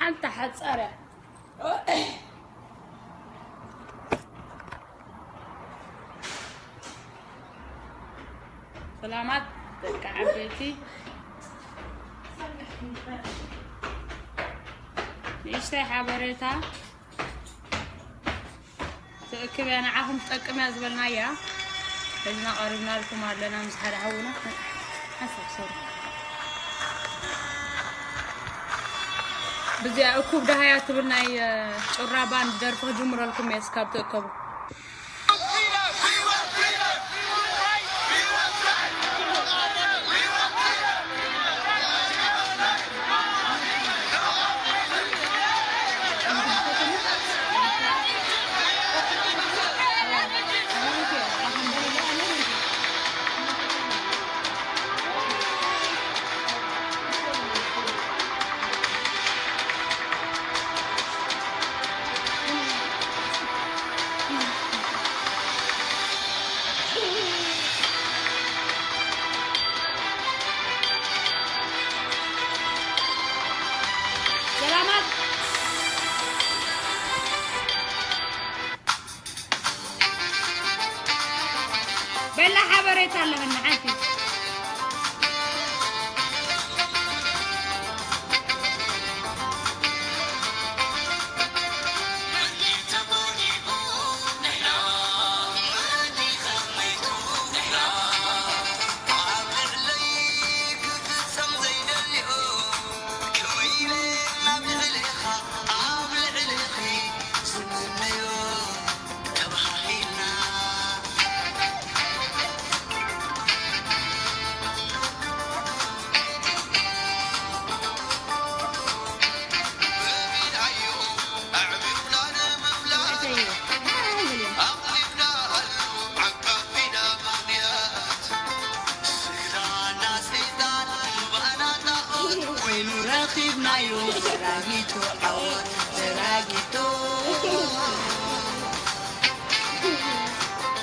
ሓንቲ ሓጻር እያ። ሰላማት ደቂ ዓበይቲ፣ ንእሽተይ ሓበሬታ ትእክብ እያ፣ ንዓኹም ትጠቅም እያ ዝበልናያ ሒዝና ቀሪብናልኩም ኣለና። ምስ ሓደ ሓውና ሓሳብ ሰሩ ብዚኣ እኩብ ደሃያ ትብል ናይ እ፣ ጩራ ባንድ ደርፊ ክጅምረልኩም እየ፣ እስካብ ትእከቡ። ሰላማት። በላ ሓበሬታ ኣለና ሓንቲ። ኮይኑ ረኺብናዮ ተራጊቶ ዓወት ተራጊቶ።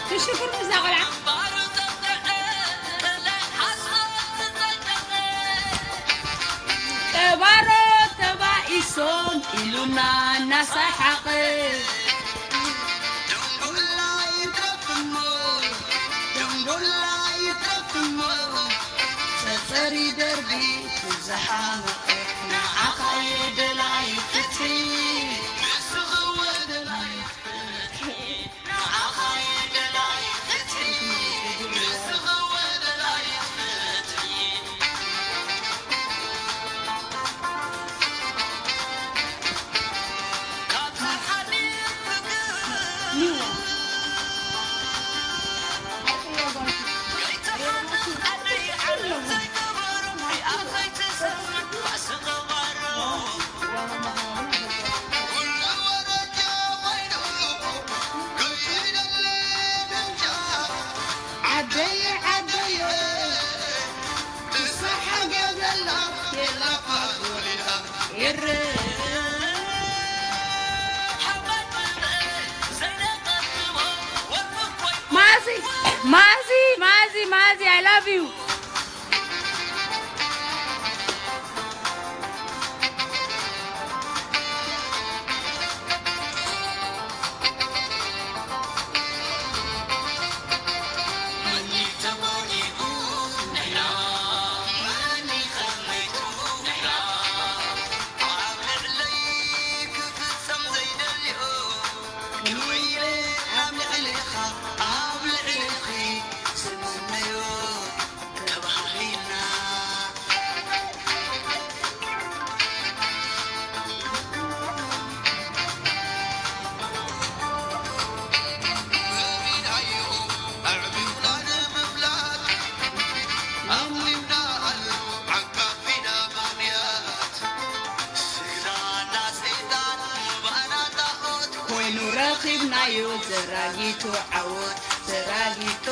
ትሽፍር ምዛ ቆልዓ። ቀባሮ ተባኢሶም ኢሉና እናሰሓቐ። ደንጎላ ይትረፍ እሞ፣ ደንጎላ ይትረፍ እሞ፣ ጸጸሪ ደርቢ ብዝሓመቐ፣ ንዓኻ እየ ደላይ ፍትሒ፣ ንስኺ እወ ደላይ ፍትሒ፣ ንዓኻ እየ ደላይ ፍትሒ፣ ንስኺ እወ ደላይ ፍትሒ። ዓደየ ዓደየ፣ ንሳ ሓገዘላ የላ ፋጡሪታ ኤረ። ማዚ፣ ማዚ፣ ማዚ፣ ማዚ፣ I love you። ኮይኑ ረኺብናዮ ዘራጊቶ ዓወት ዘራጊቶ።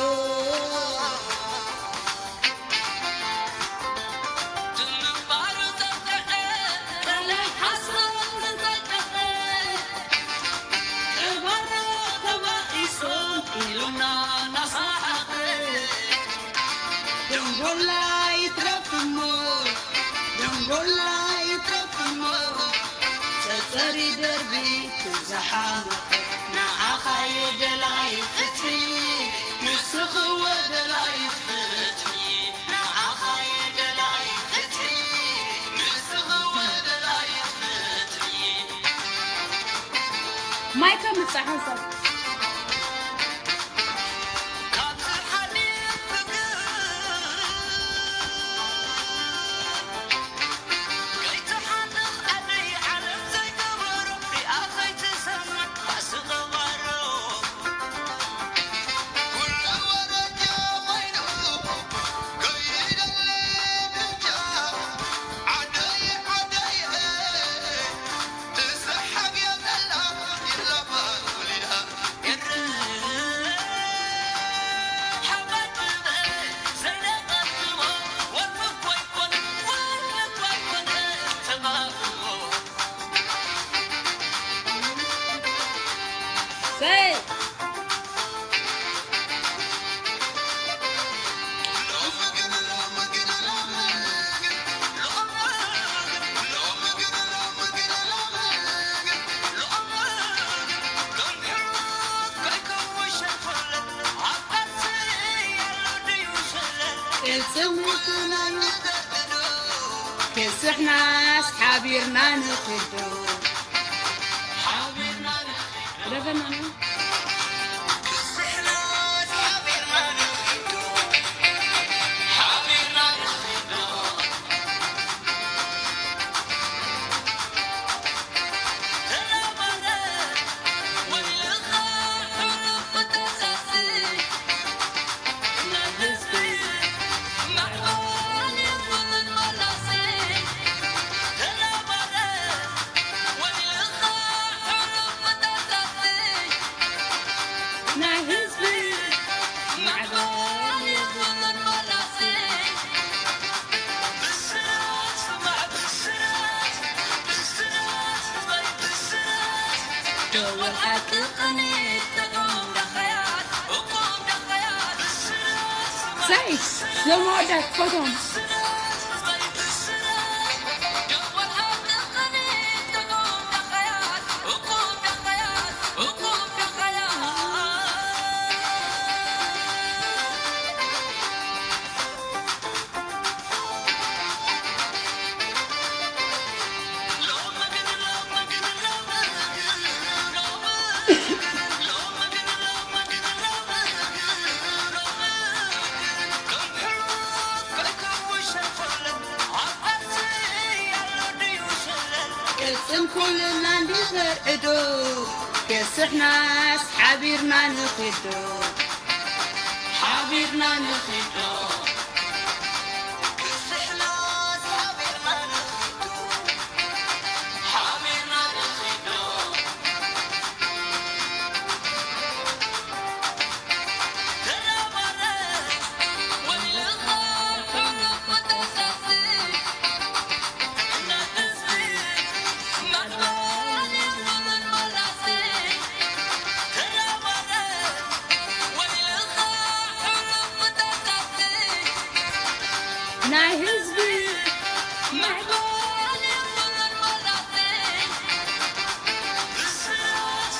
ደንጎላ ይትረፍ እሞ፣ ደንጎላ ይትረፍ እሞ፣ ጸሪ ደርቢ ትዝሓመቐ ንዓኻ እየ ደላይ ፍትሒ፣ ንስኺ እወ ደላይት ፍትሒ፣ ንዓኻ እየ ደላይ ፍትሒ፣ ንስኺ እወ ደላይት ፍትሒ። ማይ ከምጽእ ሓንሳብ። ክስሕናስ ሓቢርና ንኽዶ። ሓቢርና ንኽዶ። ደፈናና። ሳይ፣ ዞም ኣወዳት ክፈትዎም። ቅጽን ኩልና እንዲዘርእዶ፣ ክስሕናስ ሓቢርና ንኺዶ። ሓቢርና ንኺዶ። ክስሕናስ ሓቢርና ንኺዶ። ሓቢርና ንኺዶ። ናይ ህዝቢ ማዕበል።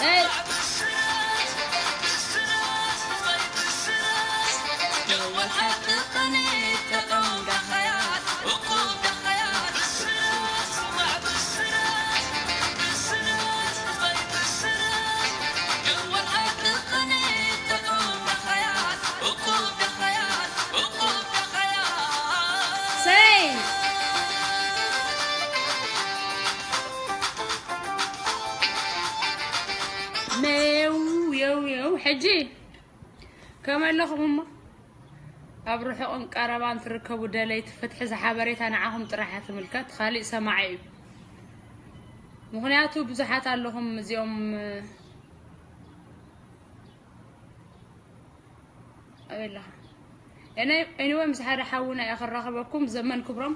ኤይ። ሰይ። ሜው፣ የው፣ የው። ሕጂ ከመይ ኣለኹም እሞ? ኣብ ርሑቕን ቀረባን ትርከቡ ደለይቲ ፍትሒ፣ እዛ ሓበሬታ ንዓኹም ጥራሕ እያ ትምልከት፣ ካሊእ ሰማዒ እዩ። ምኽንያቱ ብዙሓት ኣለኹም እዚኦም፣ ኣበይ ኣለኻ? ኤነ-፣ ኤኒወይ፣ ምስ ሓደ ሓውና እየ ክራኸበኩም፣ ዘመን ክብሮም።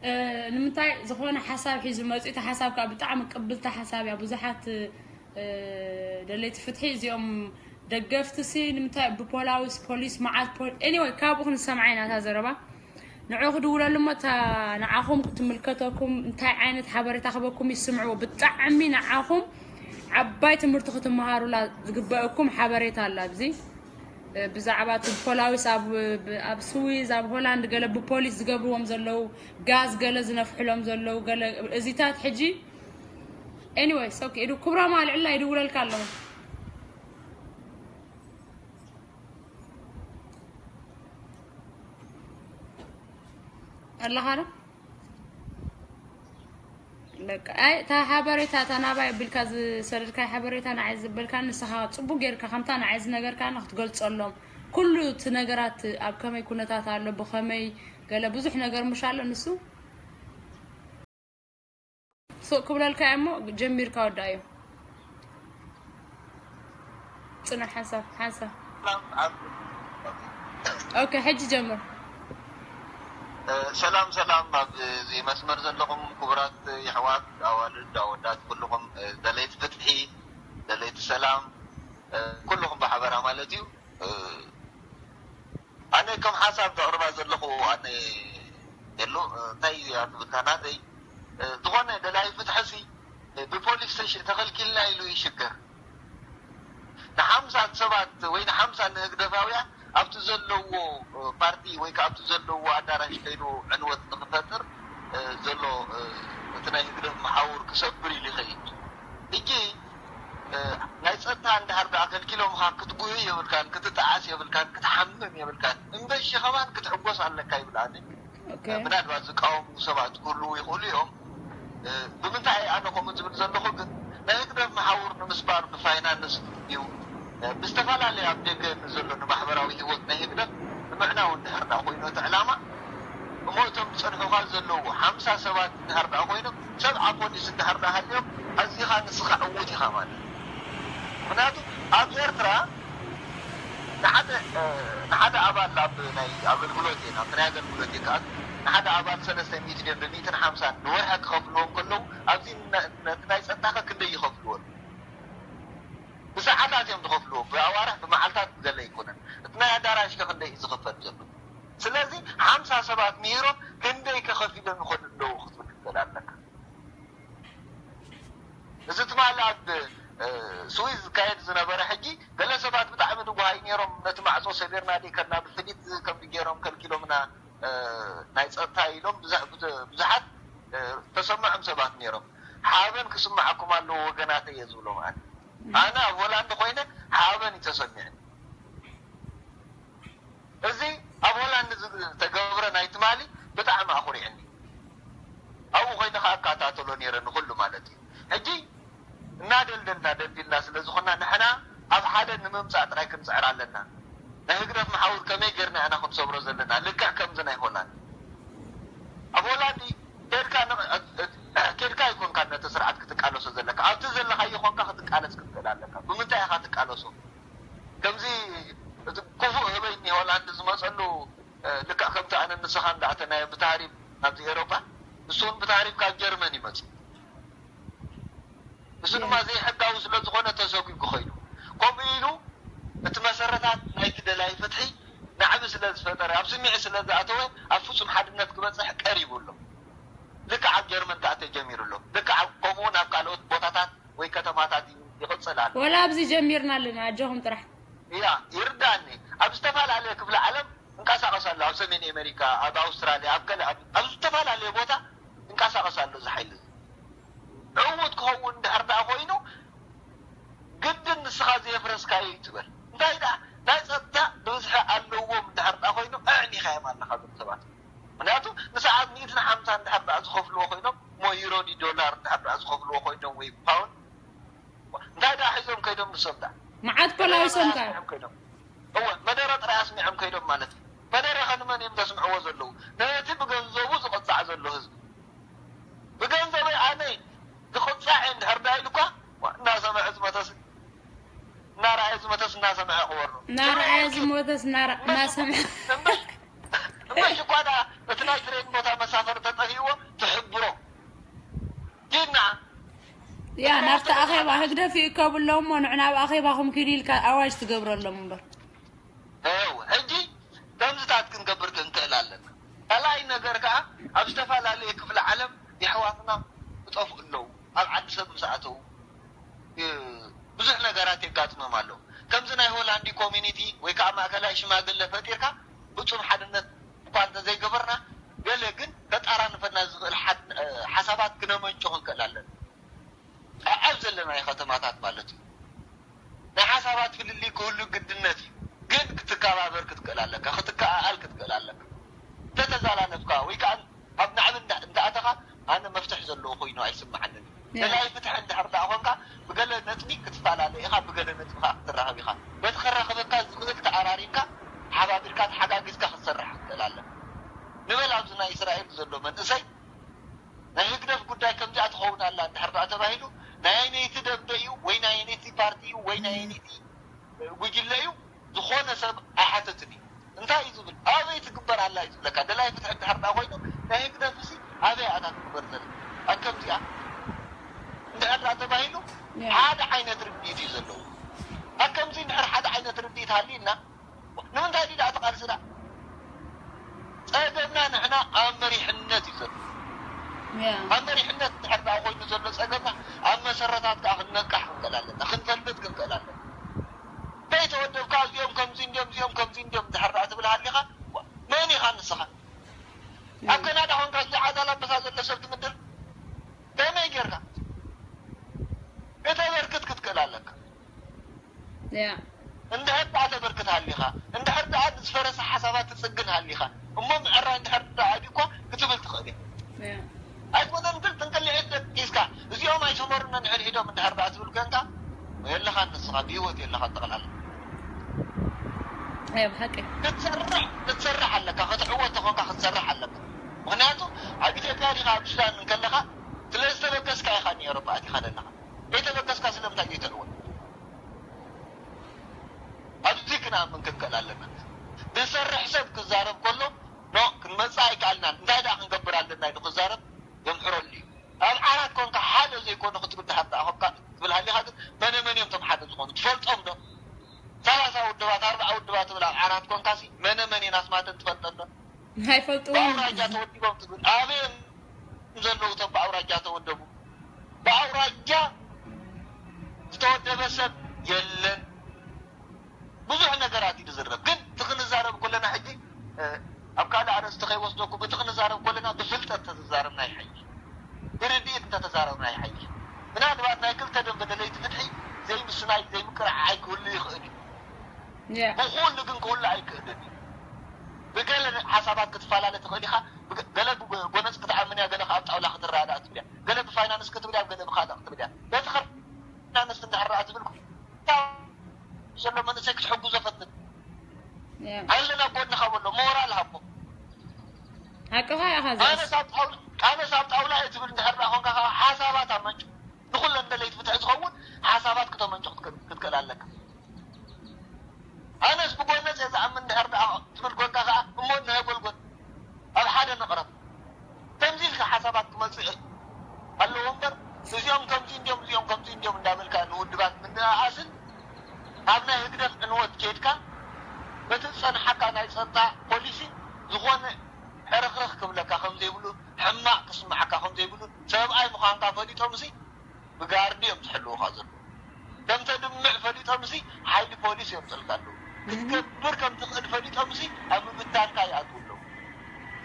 እ፣ ንምንታይ ዝኾነ ሓሳብ ሒዙ መፂኡ፣ እቲ ሓሳብ ከዓ ብጣዕሚ ቅብልቲ ሓሳብ እያ። ብዙሓት፣ እ፣ ደለይቲ ፍትሒ እዚኦም ደገፍቲ ሲ ንምንታይ ብፖላዊስ ፖሊስ መዓት ፖ-፣ ኤኒወይ፣ ካብኡ ክንሰምዓ ኢና እታ ዘረባ። ንዑ ክድውለሉ እሞ፣ እታ ንዓኹም ክትምልከተኩም እንታይ ዓይነት ሓበሬታ ክበኩም ይስምዕዎ። ብጣዕሚ ንዓኹም ዓባይ ትምህርቲ ክትመሃሩላ ዝግበአኩም ሓበሬታ ኣላ ኣብዚ። ብዛዕባ እቲ ፖላዊስ ኣብ፣ ኣብ ስዊዝ፣ ኣብ ሆላንድ ገለ ብፖሊስ ዝገብርዎም ዘለዉ፣ ጋዝ ገለ ዝነፍሕሎም ዘለዉ፣ ገለ እዚታት ሕጂ። Anyways, okay፣ ኢዱ ክብሮም ኣልዕላ ይድውለልካ ኣለኹ። ኣለኻ ዶ? በቃ፣ ኣይ፣ እታ ሓበሬታ፣ እታ ናባይ ኣቢልካ ዝሰደድካይ ሓበሬታ ንዓይ ዝበልካ፣ ንስኻ ጽቡቅ ጌርካ ከምታ ንዓይ ዝነገርካኒ ክትገልጸሎም። ኩሉ እቲ ነገራት ኣብ ከመይ ኩነታት ኣሎ፣ ብኸመይ ገለ ብዙሕ ነገር ምሽ ኣሎ ንሱ። ሱቅ ክብለልካ እሞ ጀሚርካ ወዳእዮ። ጽናሕ ሓንሳብ፣ ሓንሳብ። ኦኬ፣ ሕጂ ጀምር። እ፣ ሰላም፣ ሰላም፣ ኣብ እዚ መስመር ዘለኹም ክቡራት የሕዋት፣ ኣዋልድ፣ ኣወዳት፣ ኩልኹም፣ እ፣ ደለይቲ ፍትሒ፣ ደለይቲ ሰላም፣ እ፣ ኩልኹም ብሓበራ ማለት እዩ። እ፣ ኣነ ከም ሓሳብ ዘቕርባ ዘለኹ ኣነ የሎ፣ እ፣ እንታይ እያ ትብል እታ ናተይ፣ እ፣ ዝኾነ ደላይ ፍትሒ ሲ፣ እ፣ ብፖሊስ ተሽ-፣ ተኸልኪልና ኢሉ ይሽገር። ንሓምሳ ሰባት ወይ ንሓምሳ ንህግደፋውያን ኣብቲ ዘለዎ፣ እ፣ ፓርቲ ወይ ከኣ ኣብቲ ዘለዎ ኣዳራሽ ከይዱ ዕንወት ንኽፈጥር፣ እ፣ ዘሎ፣ እ፣ እቲ ናይ ህግደፍ መሓውር ክሰብር ኢሉ ይኸይድ። ሕጂ፣ እ፣ ናይ ጸጥታ እንድሕር ደኣ ከልኪሎምኻ ክትጉህይ የብልካን፣ ክትጠዓስ የብልካን፣ ክትሓምም የብልካን። እምበሺ ከማን ክትሕጎስ ኣለካ ይብል ኣነ። ኦኬ። ምናልባት ዝቃወሙ ሰባት ክህልዉ ይኽእሉ እዮም። እ፣ ብምንታይ ኣነ ከምኡ ዝብል ዘለኹ ግን ናይ ህግደፍ መሓውር ንምስባር ብፋይናንስ እዩ። እ፣ ብዝተፈላለየ ኣብ ደገ ንዘሎ ንማሕበራዊ ህይወት ናይ ህግደፍ ንምዕናው እንድሕር ደኣ ኮይኑ እቲ ዕላማ እሞ እቶም ዝጸንሑኻ ዘለዉ ሓምሳ ሰባት እንድሕር ደኣ ኮይኖም ሰብዓ ፖሊስ እንድሕር ደኣ ሃልዮም ኣዚኻ ንስኻ ዕዉት ኢኻ ማለት እዩ። ምክንያቱ ኣብ ኤርትራ ንሓደ፣ እ፣ ንሓደ ኣባል ኣብ ናይ ኣገልግሎት እየ፣ ናብቲ ናይ ኣገልግሎት እየ ክኣቱ፣ ንሓደ ኣባል ሰለስተ ሚእቲ ድዮም ብሚእትን ሓምሳን ንወርሒ ክኸፍልዎም ከለዉ፣ ኣብዚ ነ-፣ ነቲ ናይ ጸጥታኸ ክንደይ ይኸፍልዎ? ብሰዓታት እዮም ዝኸፍልዎ፣ ብኣዋርሕ፣ ብመዓልታት ገለ ኣይኮነን። እቲ ናይ ኣዳራሽከ ክንደይ እዩ ዝኽፈል ዘሎ? ስለዚ ሓምሳ ሰባት ምሂሮም ክንደይ ከኸፊሎም ይኽእሉ ኣለዉ ክትብል ትኽእል ኣለካ። እዚ ትማሊ ኣብ፣ እ፣ ስዊዝ ዝካየድ ዝነበረ ሕጂ፣ ገለ ሰባት ብጣዕሚ ንጉሃይ ነይሮም፣ ነቲ ማዕጾ ሰቢርና ደይከድና ብፍሊት ከምዚ ገይሮም ከልኪሎምና፣ እ፣ ናይ ጸጥታ ኢሎም ብዙ-፣ ብዙ-፣ ብዙሓት፣ እ፣ ተሰምዖም ሰባት ነይሮም። ሓበን ክስምዓኩም ኣለዎ ወገናተይ እየ ዝብሎም ኣነ። ኣነ ኣብ ሆላንድ ኮይነ ሓበን እዩ ተሰሚዑ። እዚ ኣብ ሆላንድ ዝተገብረ ናይ ትማሊ ብጣዕሚ ኣኹሪዕኒ። ኣብኡ ኮይነ ከኣ እከታተሎ ነይረ ንኹሉ ማለት እዩ። ሕጂ እናደልደልና ደልዲልና ስለ ዝኾንና ንሕና ኣብ ሓደ ንምምጻእ ጥራይ ክንጽዕር ኣለና። ናይ ህግደፍ መሓውር ከመይ ጌርና ኢና ክንሰብሮ ዘለና? ልክዕ ከምዚ ናይ ሆላንድ። ኣብ ሆላንድ ኬድካ ን-፣ ኬድካ ኣይኮንካን ነቲ ስርዓት ክትቃለሶ ዘለካ። ኣብቲ ዘለኻዮ ኾንካ ክትቃለስ ክትክእል ኣለካ። ብምንታይ ኢኻ ትቃለሶ? ከምዚ እቲ ክፉእ ህበይ ሆላንድ ዝመጸሉ፣ እ፣ ልክዕ ከምቲ ኣነ ንስኻ እንዳእተናዮ ብታህሪብ ናብዚ ኤሮፓ፣ ንሱ እውን ብታህሪብ ካብ ጀርመን ይመጽእ። ንሱ ድማ ዘይሕጋዊ ስለ ዝኾነ ተሰጒጉ ኸይዱ። ከምኡ ኢሉ እቲ መሰረታት ናይቲ ደላይ ፍትሒ ናዕቢ ስለ ዝፈጠረ፣ ኣብ ስምዒት ስለ ዝኣተወ፣ ኣብ ፍጹም ሓድነት ክበጽሕ ቀሪቡ ኣሎ። ልክዕ ኣብ ጀርመን ከኣ ተጀሚሩ ኣሎ። ልክዕ ኣብ፣ ከምኡ እውን ኣብ ካልኦት ቦታታት ወይ ከተማታት እዩ ይቕጽል ኣሎ። ወላ ኣብዚ ጀሚርና ኣለና፣ ኣጆኹም ጥራሕ። እያ፣ ይርዳእኒ። ኣብ ዝተፈላለየ ክፍለ ዓለም እንቀሳቐስ ኣሎ። ኣብ ሰሜን ኣሜሪካ፣ ኣብ ኣውስትራልያ፣ ኣብ ገለ፣ ኣብ፣ ኣብ ዝተፈላለየ ቦታ እንቀሳቐስ ኣሎ እዚ ሓይሊ እዚ። ዕዉት ክኸውን እንድሕር ደኣ ኮይኑ፣ ግድን ንስኻ ዘየፍረስካዮ እዩ ትበል። እንታይ ደኣ፣ ናይ ጸጥታ ብዝሒ ኣለዎም እንድሕር ደኣ ኮይኑ፣ ኣዕኒኻዮም ኣለኻ እዞም ሰባት። ምክንያቱ፣ ንሰዓት ሚእትን ሓምሳን እንድሕር ደኣ ዝኸፍልዎ ኮይኖም፣ እሞ ዩሮ ድዩ ዶላር እንድሕር ደኣ ዝኸፍልዎ ኮይኖም ወይ ፓውንድ፣ እንታይ ደኣ ሒዞም ከይዶም ንሶም ደኣ? መዓት ፖላዊሶም ከ? ኣስሚዖም ከይዶም። እወ፣ መደረ ጥራይ ኣስሚዖም ከይዶም ማለት እዩ። መደረ ከ ንመን እዮም ዘስምዕዎ ዘለዉ? ነቲ ብገንዘቡ ዝቕጻዕ ዘሎ ህዝቢ። ብገንዘበይ ኣነ ዝቕጻዕ እየ እንድሕር ደኣ ኢሉካ፣ ዋ፣ እናሰምዐ ዝመተስ፣ እናረኣየ ዝመተስ እናሰምዐ ክወሩ። እናረኣየ ዝሞተስ እናረ-፣ እምበሽ-፣ እናሰምዐ። እምበሽ-፣ እምበሽ እኳ ደኣ እቲ ናይ ትሬን ቦታ መሳፈሪ ተጠፊእዎ ትሕብሮ። ኪድና። ያ፣ ናብቲ ኣኼባ ህግደፍ ይእከቡ ኣለዉ እሞ ንዑ ናብ ኣኼባኹም ኪዱ ኢልካ ኣዋጅ ትገብረሎም እምበር። እው፣ ሕጂ ከምዚታት ክንገብር ክንክእል ኣለና። ካልኣይ ኣብ ዝተፈላለየ ክፍለ ዓለም የሕዋትና ይጠፍኡ ኣለዉ። ኣብ ዓዲ ሰብ ምስ ኣተዉ ብዙሕ ነገራት የጋጥሞም ኣሎ። ከምዚ ናይ ሆላንዲ ኮሚኒቲ ወይ ከዓ ማእከላይ ሽማግለ ፈጢርካ ፍፁም ሓድነት እኳ እንተዘይገበርና፣ ገለ ግን ከጣራንፈና ዝኽእል ሓሳባት ክነመንጩ ክንክእል ኣለና። ኣብ ዘለናዮ ከተማታት ማለት እዩ። ናይ ሓሳባት ፍልልይ ክህሉ ግድነት እዩ። ግን ክትከባበር ክትክእል ኣለካ፣ ክትከኣኣል ክትክእል ኣለካ። እንተተዛላለፍካ ወይ ከዓ ኣብ ናዕቢ እንተኣተኻ ኣነ መፍትሕ ዘለዎ ኮይኑ ኣይስምዓንን እዩ። ደላይ ፍትሒ እንድሕር ደኣ ኮንካ ብገለ ነጥቢ ክትፈላለ ኢኻ፣ ብገለ ነጥቢ ከዓ ክትራኸብ ኢኻ። በቲ ከራኽበካ ዝኽእል ተኣራሪምካ፣ ሓባቢርካ፣ ተሓጋጊዝካ ክትሰርሕ ክትክእል ኣለካ። ንበል ኣብዚ ናይ እስራኤል ዘሎ መንእሰይ ናይ ህግደፍ ጉዳይ ከምዚኣ ትኸውን ኣላ እንድሕር ደኣ ተባሂሉ ናይ ኣየነይቲ ደምበ እዩ ወይ ናይ ኣየነይቲ ፓርቲ እዩ ወይ ናይ ኣየነይቲ ጉጅለ እዩ ዝኾነ ሰብ ኣይሓተትን እዩ። እንታይ እዩ ዝብል? ኣበይ ትግበር ኣላ እዩ ዝብለካ። ደላይ ፍትሒ እንድሕር ደኣ ኮይኑ ናይ ህግደፍ ሲ ኣበይ ኣታ ትግበር ዘለ ኣብ ከምዚኣ እንድሕር ደኣ ተባሂሉ ሓደ ዓይነት ርድኢት እዩ ዘለዎ። ኣብ ከምዚ እንድሕር ሓደ ዓይነት ርድኢት ሃልዩና ንምንታይ ድዩ ደኣ ተቓልስና? ጸገምና ንሕና ኣብ መሪሕነት እዩ ዘሎ። ኣብ መሪሕነት እንድሕር ደኣ ኮይኑ ዘሎ ጸገምና ኣብ መሰረታት ከዓ ክንነቅሕ ክንክእል ኣለና፣ ክንፈልጥ ክንክእል ኣለና። ከይተወደብካ እዚኦም ከምዚ እንዲዮም፣ እዚኦም ከምዚ እንዲዮም እንድሕር ደኣ ትብል ሃሊኻ መን ኢኻ ንስኻ? ኣብ ከናዳ ኮንካ እዚ ዓዳል ኣንበሳ ዘሎ ሰብ ትምድር ከመይ ጌርካ? ከተበርክት ክትክእል ኣለካ። እንድሕር ደኣ ተበርክት ሃሊኻ፣ እንድሕር ደኣ ዝፈረሰ ሓሳባት ትጽግን ሃሊኻ፣ እሞ ምዕራይ እንድሕር ደኣ ኣቢኳ ክትብል ትኽእል ኢኻ። ኣይኮነን ግን ጥንቅልዒት ደቂስካ እዚኦም ኣይሰመሩና ንሕድሕዶም እንድሕር ደኣ ትብል ኮንካ የለኻን፣ ንስኻ ብህይወት የለኻን ጠቕላላ። ኣይ ብሓቂ ክትሰርሕ ክትሰርሕ ኣለካ፣ ክትዕወት ተኾንካ ክትሰርሕ ኣለካ። ምክንያቱ ኣብ ኢትዮጵያ ዲኻ ኣብ ሱዳን እንከለኻ ስለ ዝተበገስካ ኢኻ ንኤውሮጳ ኣቲኻ ዘለኻ። ከይተበገስካ ስለምንታይ ዘይትዕወት? ኣብዚ ክንኣምን ክንክእል ኣለና። ዝሰርሕ ሰብ ክዛረብ ከሎ ኖ ክንመጽእ ኣይከኣልናን፣ እንታይ ደኣ ክንገብር ኣለና ኢሉ ክዛረብ የምሕረሉ እዩ። ኣብ ዓራት ኮንካ ሓደ ዘይኮነ ክትብል ድሓር ደኣ ኮንካ ትብል ሃሊኻ ግን መነ መን እዮም እቶም ሓደ ዝኾኑ ትፈልጦም ዶ? ሰላሳ ውድባት ኣርብዓ ውድባት ትብል ኣብ ዓራት ኮንካ ሲ መነ መን እየን ኣስማተን ትፈልጠን ዶ? ኣይፈልጥዎም ብኣውራጃ ተወዲቦም ትብል ኣበይ እዮም ዘለዉ እቶም ብኣውራጃ ተወደቡ? ብኣውራጃ ዝተወደበ ሰብ የለን። ብዙሕ ነገራት እዩ ዝዝረብ ግን እቲ ክንዛረብ ከለና ሕጂ ኣብ ካልእ ኣርእስቲ ከይወስደኩም እቲ ክንዛረብ ከለና ብፍልጠት ተተዛረብና ይሓይሽ። ብርድኢት እንተተዛረብና ይሓይሽ። ምናልባት ናይ ክልተ ደንበ ደለይቲ ፍትሒ ዘይምስናይ ዘይምቅርዓዓይ ክህሉ ይኽእል እዩ። ብኩሉ ግን ክህሉ ኣይክእልን እዩ። ብገለ ሓሳባት ክትፈላለ ትኽእል ኢኻ። ገለ ብጎነፅ ክትኣምን እያ፣ ገለ ኣብ ጣውላ ክትረዳእ ትብል እያ፣ ገለ ብፋይናንስ ክትብል እያ፣ ገለ ብካልእ ክትብል እያ። በቲ ፋይናንስ እንድሕር ትብል ዘሎ መንእሰይ ክትሕግዞ ፈትን ኣለና ጎንኻ በሎ ሞራል ሃቦ። ሓቅኻ ኢኻ ኣነስ ኣብ ጣውላ እየ ትብል እንድሕር ደኣ ኮንካ ከዓ ሓሳባት ኣመንጭ ንኩለን ደለይቲ ፍትሒ ዝኸውን ሓሳባት ክተመንጭ ክትክእል ኣለካ። ኣነስ ብጎነፅ እየ ዝኣምን እንድሕር ደኣ ትብል ኮንካ ከዓ እሞ ንሀ ጎልጎል ኣብ ሓደ ንቕረብ። ከምዚ ኢልካ ሓሳባት ክመፅእ ኣለዎ እምበር እዚኦም ከምዚ እንዲዮም እዚኦም ከምዚ እንዲዮም እንዳበልካ ንውድባት ምንእኣስን ኣብ ናይ ህግደፍ ዕንወት ኬድካ በቲ ዝፀንሓካ ናይ ፀጥታ ፖሊሲ ዝኾነ ዕርኽርኽ ክብለካ ከምዘይብሉ ሕማቕ ክስምዓካ ከምዘይብሉ ሰብኣይ ምዃንካ ፈሊጦምሲ ብጋርዲ እዮም ዝሕልውኻ ዘለዉ። ከም ተድምዕ ፈሊጦምሲ ሓይሊ ፖሊስ የምፅልካ ኣለዉ። ክትገብር ከም ትኽእል ፈሊጦምሲ ኣብ ምብታንካ ይኣትዉ ኣለዉ።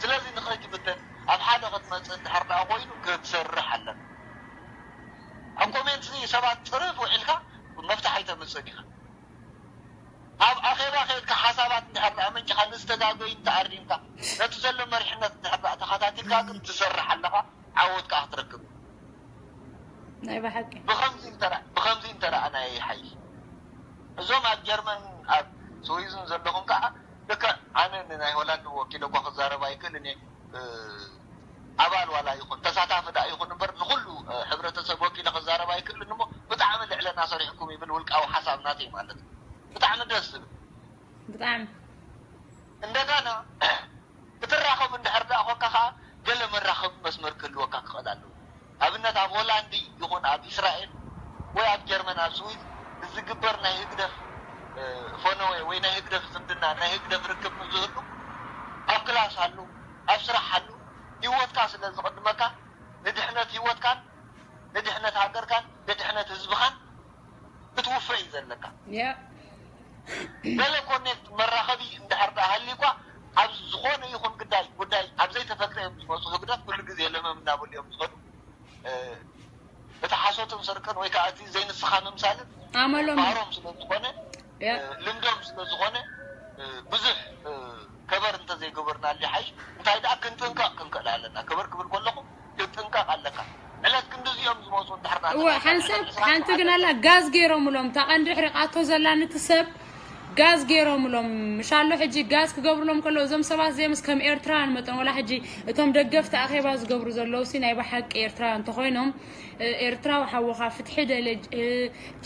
ስለዚ ንኸይትብተን ኣብ ሓደ ክትመፅእ እንድሕር ደኣ ኮይኑ ክትሰርሕ ኣለካ። ኣብ ኮሜንት ሰባት ፅርፍ ውዒልካ መፍትሒ ኣይተምፅእን ኢኻ። ኣብ ኣኼባ ከይድካ ሓሳባት እንድሕር ደኣ መንጭኻ ንዝተጋገዩ እንተኣሪምካ ነቲ ዘሎ መሪሕነት እንድሕር ደኣ ተኸታቲልካ ግን ትሰርሕ ኣለኻ። ዓወት ከዓ ክትረክብ ናይ ብሓቂ ብኸምዚ እንተረኣናዮ ይሓይሽ። እዞም ኣብ ጀርመን ኣብ ስዊዝን ዘለኹም ከዓ ልክዕ ኣነ ንናይ ሆላንድ ወኪለ እኳ ክዛረብ ኣይክእልን እየ። ኣባል ዋላ ይኹን ተሳታፊ ደኣ ይኹን እምበር ንኹሉ ሕብረተሰብ ወኪለ ክዛረብ ኣይክእልን እሞ ብጣዕሚ ልዕለና ሰሪሕኩም ይብል ውልቃዊ ሓሳብ ናተይ ማለት እዩ። ብጣዕሚ ደስ ዝብል ብጣዕሚ እንደገና ክትራኸብ እንድሕር ደኣ ኮንካ ከዓ ገለ መራኸቢ መስመር ክህልወካ ክኽእል ኣለዎ። ኣብነት ኣብ ሆላንድ ይኹን ኣብ እስራኤል ወይ ኣብ ጀርመን ኣብ ስዊዝ ዝግበር ናይ ህግደፍ ፈነወ ወይ ናይ ህግደፍ ዝምድና ናይ ህግደፍ ርክብ ዝህሉ ኣብ ክላስ ኣሉ ኣብ ስራሕ ኣሉ ህይወትካ ስለ ዝቕድመካ፣ ንድሕነት ህይወትካን ንድሕነት ሃገርካን ንድሕነት ህዝብኻን ክትውፈ እዩ ዘለካ። ያ ገለ ኮኔክት መራኸቢ እንድሕር ደኣ ሃልዩኳ፣ ኣብ ዝኾነ ይኹን ግዳይ ጉዳይ ኣብ ዘይተፈጥረ እዮም ዝመፁ። ህግደፍ ኩሉ ግዜ ለመም እናበሉ እዮም ዝኸዱ። እቲ ሓሶትን ስርቅን ወይ ከዓ እቲ ዘይንስኻ ምምሳልን ኣመሎም ባህሮም ስለ ዝኾነ፣ ያ ልምዶም ስለ ዝኾነ፣ ብዙሕ ከበር እንተዘይገበርናሉ ይሓይሽ። እንታይ ደኣ ክንጥንቀቕ ክንክእል ኣለና። ከበር ክብል ከለኹ ክትጥንቀቕ ኣለካ። ዕለት ክንድዚ እዮም ዝመፁ እንድሕር ደኣ እወ ተባሂልና ሓንሳብ ዕለት ዕስራን ሓንቲ ግን ኣላ ትሽዓተን ጋዝ ገይሮምሎም፣ እታ ቀንዲ ሕሪቓቶ ዘላ ንቲ ሰብ ጋዝ ገይሮምሎም። ምሻሎ ሕጂ ጋዝ ክገብርሎም ከለዉ እዞም ሰባት እዚኦምስ ከም ኤርትራውያን መጠን፣ ወላ ሕጂ እቶም ደገፍቲ ኣኼባ ዝገብሩ ዘለዉ ሲ ናይ ብሓቂ ኤርትራውያን እንተኾይኖም፣ እ፣ ኤርትራዊ ሓወኻ ፍትሒ ደለ፣ እ፣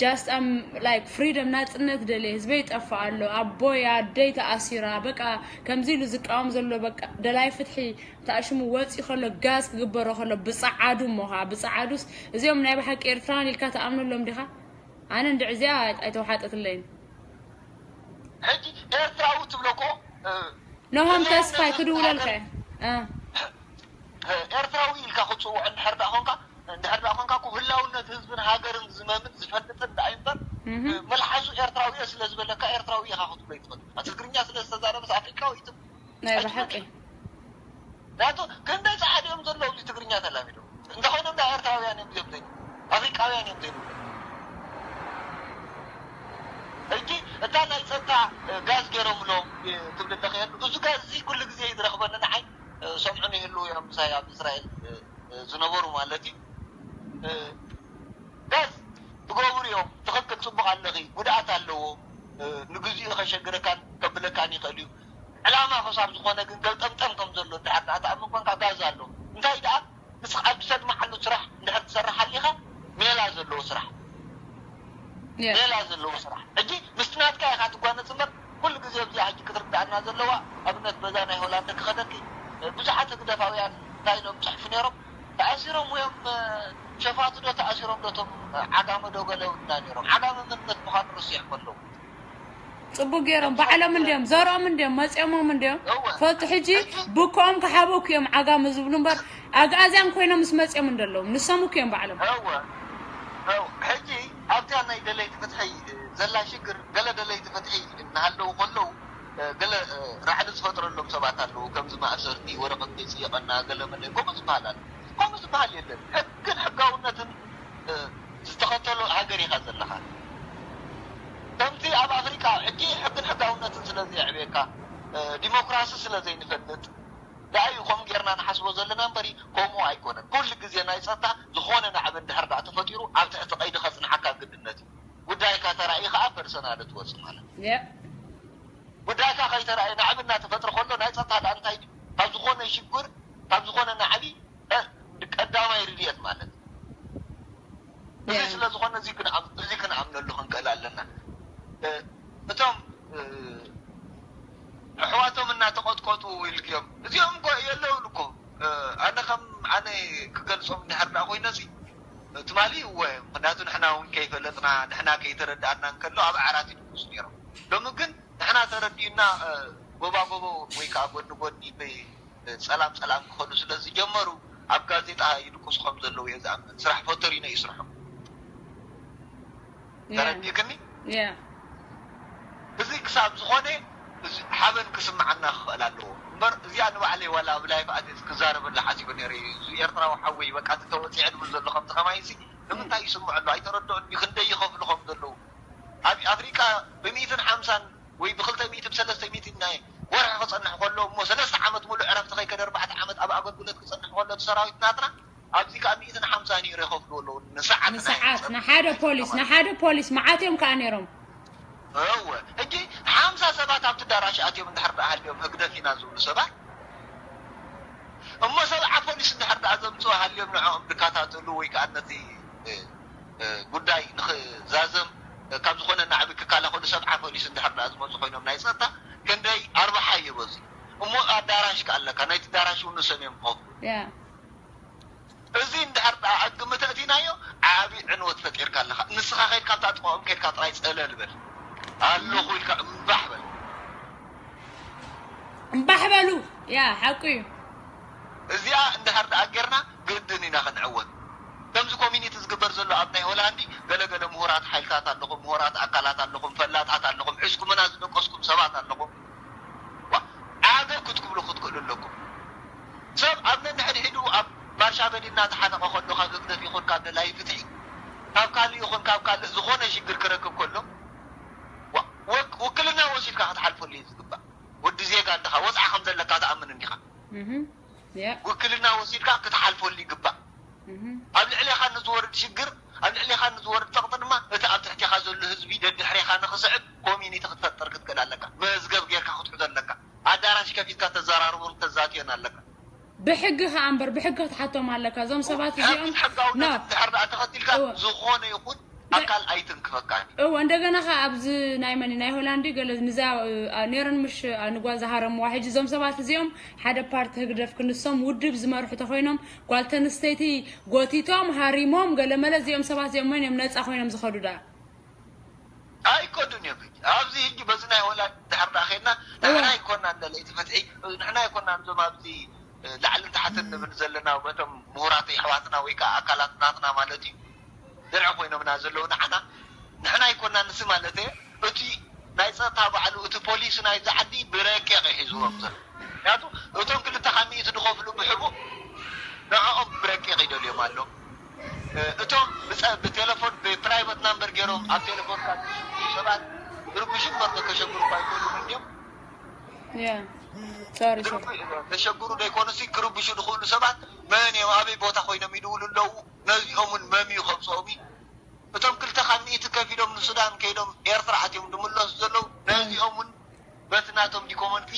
just am like freedom፣ ናጽነት ደለ፣ ህዝበይ ይጠፍእ ኣሎ፣ ኣቦይ ኣደይ ተኣሲራ፣ በቃ ከምዚ ኢሉ ዝቃወም ዘሎ በቃ ደላይ ፍትሒ ተኣሽሙ ወፂኡ ከሎ ጋዝ ክግበሮ ከሎ ብፀዓዱ እሞ ኸዓ ብፀዓዱስ እዚኦም ናይ ብሓቂ ኤርትራውያን ኢልካ ትኣምነሎም ዲኻ? ኣነ እንድዒ እዚኣ ኣይተውሓጠትለይን። ሕጂ ኤርትራዊ ትብሎ እኮ፣ እ፣ ነሆም ህላውነት ተስፋይ ህዝብን ክድውለልካ ሃገርን፣ እየ። እ። እ፣ ኤርትራዊ ኢልካ ክትፅውዖ እንድሕር ደኣ ኮንካ፣ እንድሕር ደኣ ኮንካ እኮ ህላውነት ህዝብን ሃገርን ዝመምን ዝፈልጥን ደኣ እምበር፣ እህ። እ፣ መልሓሱ ኤርትራዊ እየ ስለ ዝበለካ ኤርትራዊ ኢኻ ክትብሎ ይትኽእል። ኣብ ትግርኛ ስለ ዝተዛረበስ ኣፍሪቃዊ እዩ ትብል። ናይ ብሓቂ ናቱ ክንደይ ጸዓዱ እዮም ዘለዉ እዚ ትግርኛ ተላሚዶም። እንተኾይኖም ዳ ኤርትራውያን እዮም እዮም ዘይብሉ፣ ኣፍሪቃውያን እዮም ዘይብሉ። ሕጂ እታ ናይ ጸጥታ ጋዝ ገይሮምሎም ትብል ኣለኺ። እዚ ጋዝ እዚ ኩሉ ግዜ እዩ ዝረኽበኒ ንዓይ። ሰምዑኒ ይህልዉ እዮም ምሳይ ኣብ እስራኤል ዝነበሩ ማለት እዩ። ጋዝ ትገብሩ እዮም። ትኽክል፣ ጽቡቕ ኣለኺ። ጉድኣት ኣለዎ። ንግዚኡ ከሸግረካን ከብለካን ይኽእል እዩ። ዕላማ ክሳብ ዝኾነ ግን ገልጠምጠም ከም ዘሎ እንድሕር ደኣ ትኣምን ኮንካ ጋዝ ኣሎ። እንታይ ደኣ ምስ ኣብ ትሰድመዓሉ ስራሕ እንድሕር ትሰርሕ ኣሊኻ ሜላ ዘለዎ ስራሕ። ያ። ሜላ ዘለዎ ስራሕ። ሕጂ ምስቲ ናትካ ኢኻ ትጓነጽ እምበር ኩሉ ግዜ ኣብዚኣ ሕጂ ክትርዳእና ዘለዋ ኣብነት በዛ ናይ ሆላንድ ክኸደኪ ብዙሓት ህግደፋውያን እንታይ ኢሎም ጽሕፉ ነይሮም ተኣሲሮም እዮም ሸፋቱ ዶ ተኣሲሮም ዶ እቶም ዓጋመ ዶ ገለ ይብሉና ነይሮም። ዓጋመ መንነት ምዃኑ ረሲዖም ኣለዉ። ጽቡቅ ገይሮም ባዕሎም እንዲዮም ዘርኦም እንዲዮም መጽዮሞም እንዲዮም እወ። ፈቱ ሕጂ ብኮም ክሓበኩ እዮም ዓጋመ ዝብሉ እምበር ኣግኣዝያን ኮይኖም ምስ መጽዮም እንደለዎም ንሶም እኮ እዮም ባዕሎም እወ እወ። ሕጂ ኣብታ ናይ ደለይቲ ፍትሒ ዘላ ሽግር ገለ ደለይቲ ፍትሒ እናሃለዉ ከለዉ ገለ ራዕዲ ዝፈጥረሎም ሰባት ኣለዉ። ከምዚ ማእሰርቲ ወረቐት ዘይፅየቐና ገለ መለ ከምኡ ዝበሃል ኣሎ። ከምኡ ዝበሃል የለን። ሕግን ሕጋውነትን ዝተኸተሎ ሃገር ኢኻ ዘለኻ። ከምቲ ኣብ ኣፍሪቃ ሕጂ ሕግን ሕጋውነትን ስለ ዘየዕብየካ ዲሞክራሲ ስለ ዘይንፈልጥ ደኣ እዩ ከምኡ ጌርና ንሓስቦ ዘለና እምበሪ ከምኡ ኣይኮነን። ኩሉ ግዜ ናይ ጸጥታ ዝኾነ ናዕቢ እንድሕር ደኣ ተፈጢሩ ኣብ ትሕቲ ቀይዲ ከጽንሓካ ግድነት እዩ። ጉዳይካ ተራእዩ ከኣ ፐርሰናል ትወጽእ ማለት እዩ። ያ ጉዳይካ ከይተራእየ ናዕቢ እናተፈጥረ ከሎ ናይ ጸጥታ ደኣ እንታይ ድዩ? ካብ ዝኾነ ሽግር ካብ ዝኾነ ናዕቢ እ፣ ቀዳማይ ርድየት ማለት እዩ። እዚ ያ። ስለ ዝኾነ እዚ ክንኣም- እዚ ክንኣምነሉ ክንክእል ኣለና። እ፣ እቶም እ፣ ኣሕዋቶም እናተቐጥቀጡ ኢልክዮም እዚኦም እኮ የለውን እኮ እ፣ ኣነ ከም ኣነ ክገልጾም እንድሕር ደኣ ኮይነ ሲ ትማሊ እወ ምክንያቱ ንሕና እውን ከይፈለጥና ንሕና ከይተረዳእና እንከሎ ኣብ ዓራት ይድቁስ ነይሮም። ሎሚ ግን ንሕና ተረዲኡና እ፣ ጎባ ጎቦ ወይ ከዓ ጎኒ ጎኒ ብ- ጸላም ጸላም ክኸዱ ስለ ዝጀመሩ ኣብ ጋዜጣ ይድቁሱ ከም ዘለዉ እየ ዝኣምን። ስራሕ ፈተሪኖ እዩ ስርሖም። ተረዲእክኒ? ያ እዚ ክሳብ ዝኾነ እዚ ሓበን ክስምዓና ክኽእል ኣለዎ እምበር እዚኣ ንባዕለይ ዋላ ኣብ ላይፍ ኣትየስ ክዛረበላ ሓሲበ ነይረ እዩ። እዚ ኤርትራዊ ሓወይ በቃ እቲ ተወፂዐ ድብል ዘሎ ከምዚ ከማይ እዚ ንምንታይ ይስምዖ ኣሎ ኣይተረድኦን እዩ ክንደይ ይኸፍሉ ከም ዘለዉ ኣብ ኣፍሪቃ ብሚእትን ሓምሳን ወይ ብክልተ ሚእቲ ብሰለስተ ሚእቲ ናይ ወርሒ ክጸንሕ ከሎ እሞ ሰለስተ ዓመት ሙሉእ ዕረፍቲ ከይከደ ኣርባዕተ ዓመት ኣብ ኣገልግሎት ክጸንሕ ከሎ እቲ ሰራዊት ናትና ኣብዚ ከዓ ሚእትን ሓምሳን ዩሮ ይኸፍልዎ ኣለዉ ንሰዓት ናይ ንሰዓት ጸጥታ ንሓደ ናይ ፖሊስ ጸጥታ ንሓደ ፖሊስ መዓት እዮም ከዓ ነይሮም እወ ሕጂ ሓምሳ ሰባት ኣብቲ ዳራሽ ኣትዮም እንድሕር ደኣ ሃልዮም ህግደፍ ኢና ዝብሉ ሰባት እሞ ሰብዓ ፖሊስ እንድሕር ደኣ ዘምፅኡ ሃልዮም ንዕኦም ዝከታተሉ ወይ ከዓ ነቲ እ፣ እ፣ ጉዳይ ንክዛዘም እ፣ ካብ ዝኾነ ናዕቢ ክከላኸሉ ሰብዓ ፖሊስ እንድሕር ደኣ ዝመፁ ኮይኖም ናይ ፀጥታ ክንደይ ኣርባሓ እዮ በዚ እሞ ኣዳራሽ ከኣለካ ናይቲ ዳራሽ እውን ንሶም እዮም ክኸፍሉ ያ እዚ እንድሕር ደኣ ኣብ ግምት ኣእቲናዮ ዓብዪ ዕንወት ፈጢርካ ኣለኻ። ንስኻ ከይድካ ኣብታ ጥቕኦም ከይድካ ጥራይ ጸለል በል ኣለኹ ኢልካ እምባሕ በል። እምባሕ በሉ። ያ ሓቁ እዩ። እዚኣ እንድሕር ደኣ ጌርና ግድን ኢና ክንዕወት። ከምዚ ኮሚኒቲ ዝግበር ዘሎ ኣብ ናይ ሆላንዲ ገለገለ ምሁራት ሓይልታት ኣለኹም፣ ምሁራት ኣካላት ኣለኹም፣ ፈላጣት ኣለኹም፣ ሒዝኩምና ዝደቀስኩም ሰባት ኣለኹም። ዓገብ ክትክብሉ ክትክእሉ ኣለኩም። ሰብ ኣብ ነንሕድሕዱ ኣብ ማርሻ በዲ እናተሓነቐ ከሎ ካብ ህግደፍ ይኹን ካብ ደላይ ፍትሒ ካብ ካልእ ይኹን ካብ ካልእ ዝኾነ ሽግር ክረክብ ከሎ ውክልና ወሲድካ ክትሓልፈሉ እዩ ዝግባእ። ወዲ ዜጋ እንዲኻ ወፅዓ ከም ዘለካ ትኣምን እንዲኻ። ውክልና ወሲድካ ክትሓልፈሉ ይግባእ። ኣብ ልዕሌኻ ንዝወርድ ሽግር ኣብ ልዕሌኻ ንዝወርድ ፀቕጢ ድማ እቲ ኣብ ትሕቴኻ ዘሎ ህዝቢ ደድሕሬኻ ንኽስዕብ ኮሚኒቲ ክትፈጥር ክትክእል ኣለካ። መዝገብ ጌርካ ክትሕዞ ኣለካ። ኣዳራሽ ከፊትካ ተዘራርቦን ተዛትዮን ኣለካ። ብሕጊ ከዓ እምበር ብሕጊ ክትሓቶም ኣለካ። እዞም ሰባት እዚኦም ሕጋውነት ድሕር ደኣ ተኸቲልካ ዝኾነ ይኹን ኣካል ኣይትንክፈካን። እወ እንደገና ከዓ ኣብዚ ናይ መን ናይ ሆላንድ ገለ ንዛ ነረን ምሽ ንጓ ዝሃረምዋ ሕጂ እዞም ሰባት እዚኦም ሓደ ፓርቲ ህግደፍ ክንሶም ውድብ ዝመርሑ ተኮይኖም ጓል ተንስተይቲ ጎቲቶም ሃሪሞም ገለመለ እዚኦም ሰባት እዚኦም መን እዮም ነፃ ኮይኖም ዝኸዱ ደኣ ኣይከዱን እዮም። ሕጂ ኣብዚ ሕጂ በዚ ናይ ሆላንድ ድሕር ደኣ ኸድና ንሕና ኣይኮናን ደለይቲ ፍትሒ ንሕና ኣይኮናን እዞም ኣብዚ ላዕልን ታሕትን ንብል ዘለና በቶም ምሁራት የሕዋትና ወይ ከዓ ኣካላት ናትና ማለት እዩ ድርዒ ኮይኖምና ዘለዉ ንዓና ንሕና ኣይኮናን ንስ ማለት እየ እቲ ናይ ፀጥታ ባዕሉ እቲ ፖሊስ ናይዚ ዓዲ ብረቂቕ ይሒዝዎም ዘሎ ምክንያቱ እቶም ክልተ ካብ ሚእቲ ዝኸፍሉ ብሕቡእ ንዕኦም ብረቂቕ ይደልዮም ኣሎ እቶም ብቴሌፎን ብፕራይቨት ናምበር ገይሮም ኣብ ቴሌፎን ካብ ሰባት ክርብሹ እምበር ከሸግሩ እኳ ኣይኮኑን እንዲዮም ተሸግሩ ዘይኮኑሲ ክርብሹ ዝኽእሉ ሰባት መን እዮም ኣበይ ቦታ ኮይኖም ይድውሉ ኣለዉ ነዚኦም እውን መምዩ ከብፅኦም እዩ እቶም ክልተ ካብ ሚእቲ ከፊሎም ንሱዳን ከይዶም ኤርትራ ኣትዮም ዝምለሱ ዘለዉ ነዚኦም እውን በቲ ናቶም ዲኮመንቲ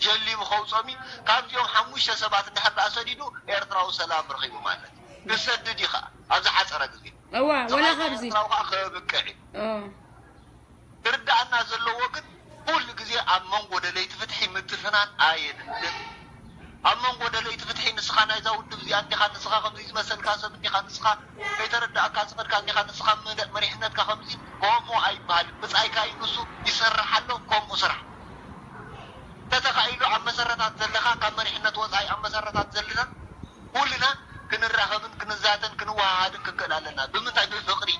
ጀሊሙ ከውፅኦም እዩ ካብዚኦም ሓሙሽተ ሰባት እንድሕር ደኣ ሰዲዱ ኤርትራዊ ሰላም ረኺቡ ማለት እዩ ክሰድድ እዩ ከዓ ኣብ ዝሓፀረ ግዜ እዋ ወላ ካብዚ ኤርትራዊ ከዓ ከብቅዕ እዩ ክርዳእና ዘለዎ ግን ኩሉ ግዜ ኣብ መንጎ ደለይቲ ፍትሒ ምትፍናን ኣየድልን። ኣብ መንጎ ደለይቲ ፍትሒ ንስኻ ናይዛ ውድብ እዚኣ እንዲኻ፣ ንስኻ ከምዚ ዝመሰልካ ሰብ እንዲኻ፣ ንስኻ ከይተረዳእካ ዝኸድካ እንዲኻ፣ ንስኻ መሪሕነትካ ከምዚ ከምኡ ኣይበሃልን። ብጻይካ እዩ ንሱ ይሰርሕ ኣሎ፣ ከምኡ ስራሕ። ተተኻኢሉ ኣብ መሰረታት ዘለኻ፣ ካብ መሪሕነት ወጻኢ ኣብ መሰረታት ዘለና ኩልና ክንራኸብን ክንዛተን ክንወሃሃድን ክንክእል ኣለና። ብምንታይ? ብፍቕሪ።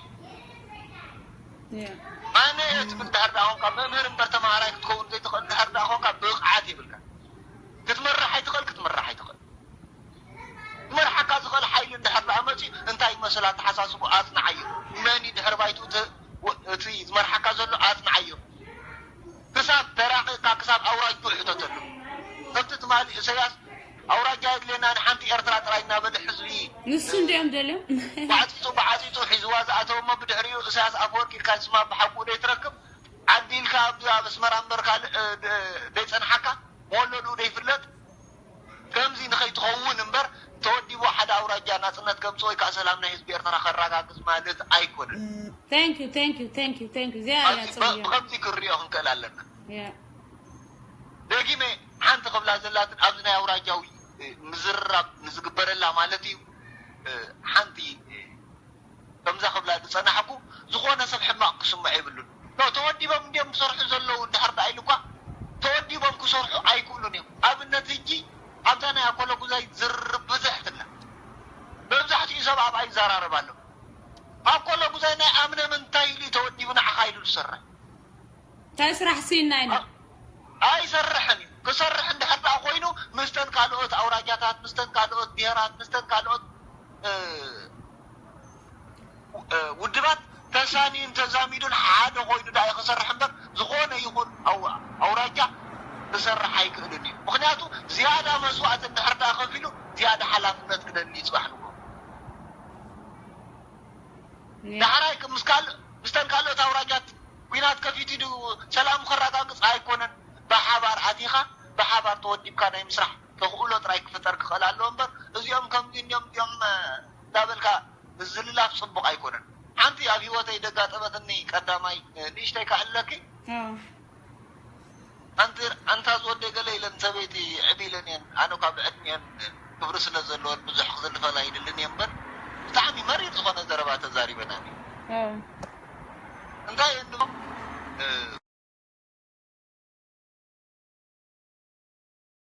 ኣነ እየ ትብል ድሕር ደኣ ኾንካ መምህር እምበር ተማሃራይ ክትከውን ዘይትኽእል ድሕር ደኣ ኾንካ ብቕዓት የብልካ ክትመራሕ ኣይትኽእል ክትምራሕ ኣይትኽእል ዝመርሓካ ዝኽእል ሓይሊ እንድሕር ደኣ መፂኡ እንታይ ይመስል ኣተሓሳስቡ ኣፅንዓዮ መን ድሕር ባይቱ እቲ ዝመርሓካ ዘሎ ኣፅንዓዮ ክሳብ ተራቂቕካ ክሳብ ኣውራጅኡ ሕተተሉ ከምቲ ትማሊ እሰያስ ኣውራጃ የድልየና ንሓንቲ ኤርትራ ጥራይ እናበለ ህዝቢ ንሱ እንዲኦም ደልዮም ባዕፂፁ ባዕፂፁ ሒዝዋ ዝኣተወ እሞ ብድሕሪኡ እሳያስ ኣፈወርቂ ኢልካ ስማ ብሓቁ ደይ ትረክብ ዓዲ ኢልካ ኣብዚ ኣብ ኣስመራ እምበር ካልእ ደይ ፀንሓካ መወለዱ ደይ ፍለጥ ከምዚ ንኸይትኸውን እምበር ተወዲቡ ሓደ ኣውራጃ ናፅነት ከምፅእ ወይ ከዓ ሰላም ናይ ህዝቢ ኤርትራ ከረጋግፅ ማለት ኣይኮነን ብከምዚ ክንሪኦ ክንክእል ኣለና ደጊመ ሓንቲ ክብላ ዘላትን ኣብዚ ናይ ኣውራጃዊ ምዝርራብ ንዝግበረላ ማለት እዩ ሓንቲ ከምዛ ክብላ ዝፀናሕኩ ዝኾነ ሰብ ሕማቕ ክስምዖ የብሉን ተወዲቦም እንዲዮም ዝሰርሑ ዘለዉ እንድሕር ደኣ ኢሉ እኳ ተወዲቦም ክሰርሑ ኣይክእሉን እዮም ኣብነት ህጂ ኣብዛ ናይ ኣኮለጉዛይ ዝርርብ ብዝሕ ትላ መብዛሕትኡ ሰብ ኣብኣ ይዘራረብ ኣሎ ኣኮለጉዛይ ናይ ኣምነ ምንታይ ኢሉ ተወዲቡ ንዓኻ ኢሉ ዝሰርሕ እንታይ ስራሕ ሲና ኢና ኣይሰርሕን እዩ ክሰርሕ እንድሕር ደኣ ኮይኑ ምስተን ካልኦት ኣውራጃታት ምስተን ካልኦት ብሄራት ምስተን ካልኦት ውድባት ተሳኒን ተዛሚዱን ሓደ ኮይኑ ደኣ ክሰርሕ እምበር ዝኾነ ይኹን ኣውራጃ ክሰርሕ ኣይክእልን እዩ ምክንያቱ ዝያዳ መስዋእቲ እንድሕር ደኣ ከፊሉ ዝያዳ ሓላፍነት ክደሊ ይፅባሕ ንጎ ዳሕራይ ምስ ካልእ ምስተን ካልኦት ኣውራጃት ኲናት ከፊቱ ዱ ሰላም ከረጋግፅ ኣይኮነን። ብሓባር ኣቲኻ ብሓባር ተወዲብካ ናይ ምስራሕ ተኽእሎ ጥራይ ክፍጠር ክኽእል ኣለዎ እምበር እዚኦም ከምዚ እንዲኦም እዚኦም እንዳበልካ ምዝልላፍ ፅቡቕ ኣይኮነን። ሓንቲ ኣብ ህይወተይ ደጋጠመትኒ ቀዳማይ ንእሽተይ ካሕልለኪ ኣንቲ ኣንታ ዝወደይ ገለ ኢለን ሰበይቲ ዕብ ኢለን እየን ኣነ እኳ ብዕድሚአን ክብሪ ስለ ዘለወን ብዙሕ ክዝልፈላ ይደልን እየ እምበር ብጣዕሚ መሪር ዝኾነ ዘረባ ተዛሪበና እየን እንታይ እየን ድሞ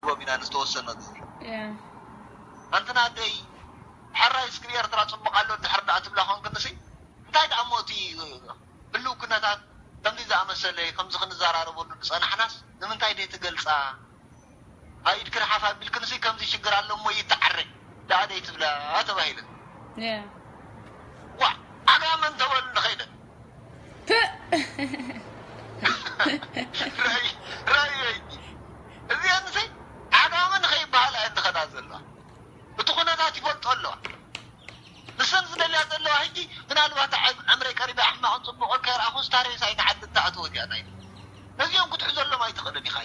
ሂቦም ኢና ንዝተወሰነ ግዜ ኣንትና ኣደይ፣ ሕራይ እስክሪ ኤርትራ ጽቡቕ ኣሎ እንድሕር ደኣ ትብላ ኮንክንሲ፣ እንታይ ደኣ እሞ እቲ ህልው ኩነታት ከምዚ ዝኣመሰለ ከምዚ ክንዘራረበሉ ዝጸናሕናስ ንምንታይ ደይ ትገልጻ? ኣብ ኢድክን ሓፍ ኣቢልክንሲ ከምዚ ሽግር ኣሎ እሞ ይተዓረ ደኣ ደይ ትብላ ተባሂለ። ዋ፣ ዓጋመ እንተበሉ ንኸይደ። ራእይ፣ ራእይ፣ እዚአንሲ ዓጋመ ንኸይበሃላ እየን ዝኸዳ ዘለዋ። እቲ ኩነታት ይፈልጦ ኣለዋ። ንሰን ዝደልያ ዘለዋ ሕጂ ምናልባት ዕምረይ ቀሪበ ሕማቕን ጽቡቕን ከይረኣኹ ስታሬስ ኣይንዓዲ እንተኣተወት እያ ናይ ነዚኦም ክትሕዘሎም ኣይትኽእልን ኢኻ።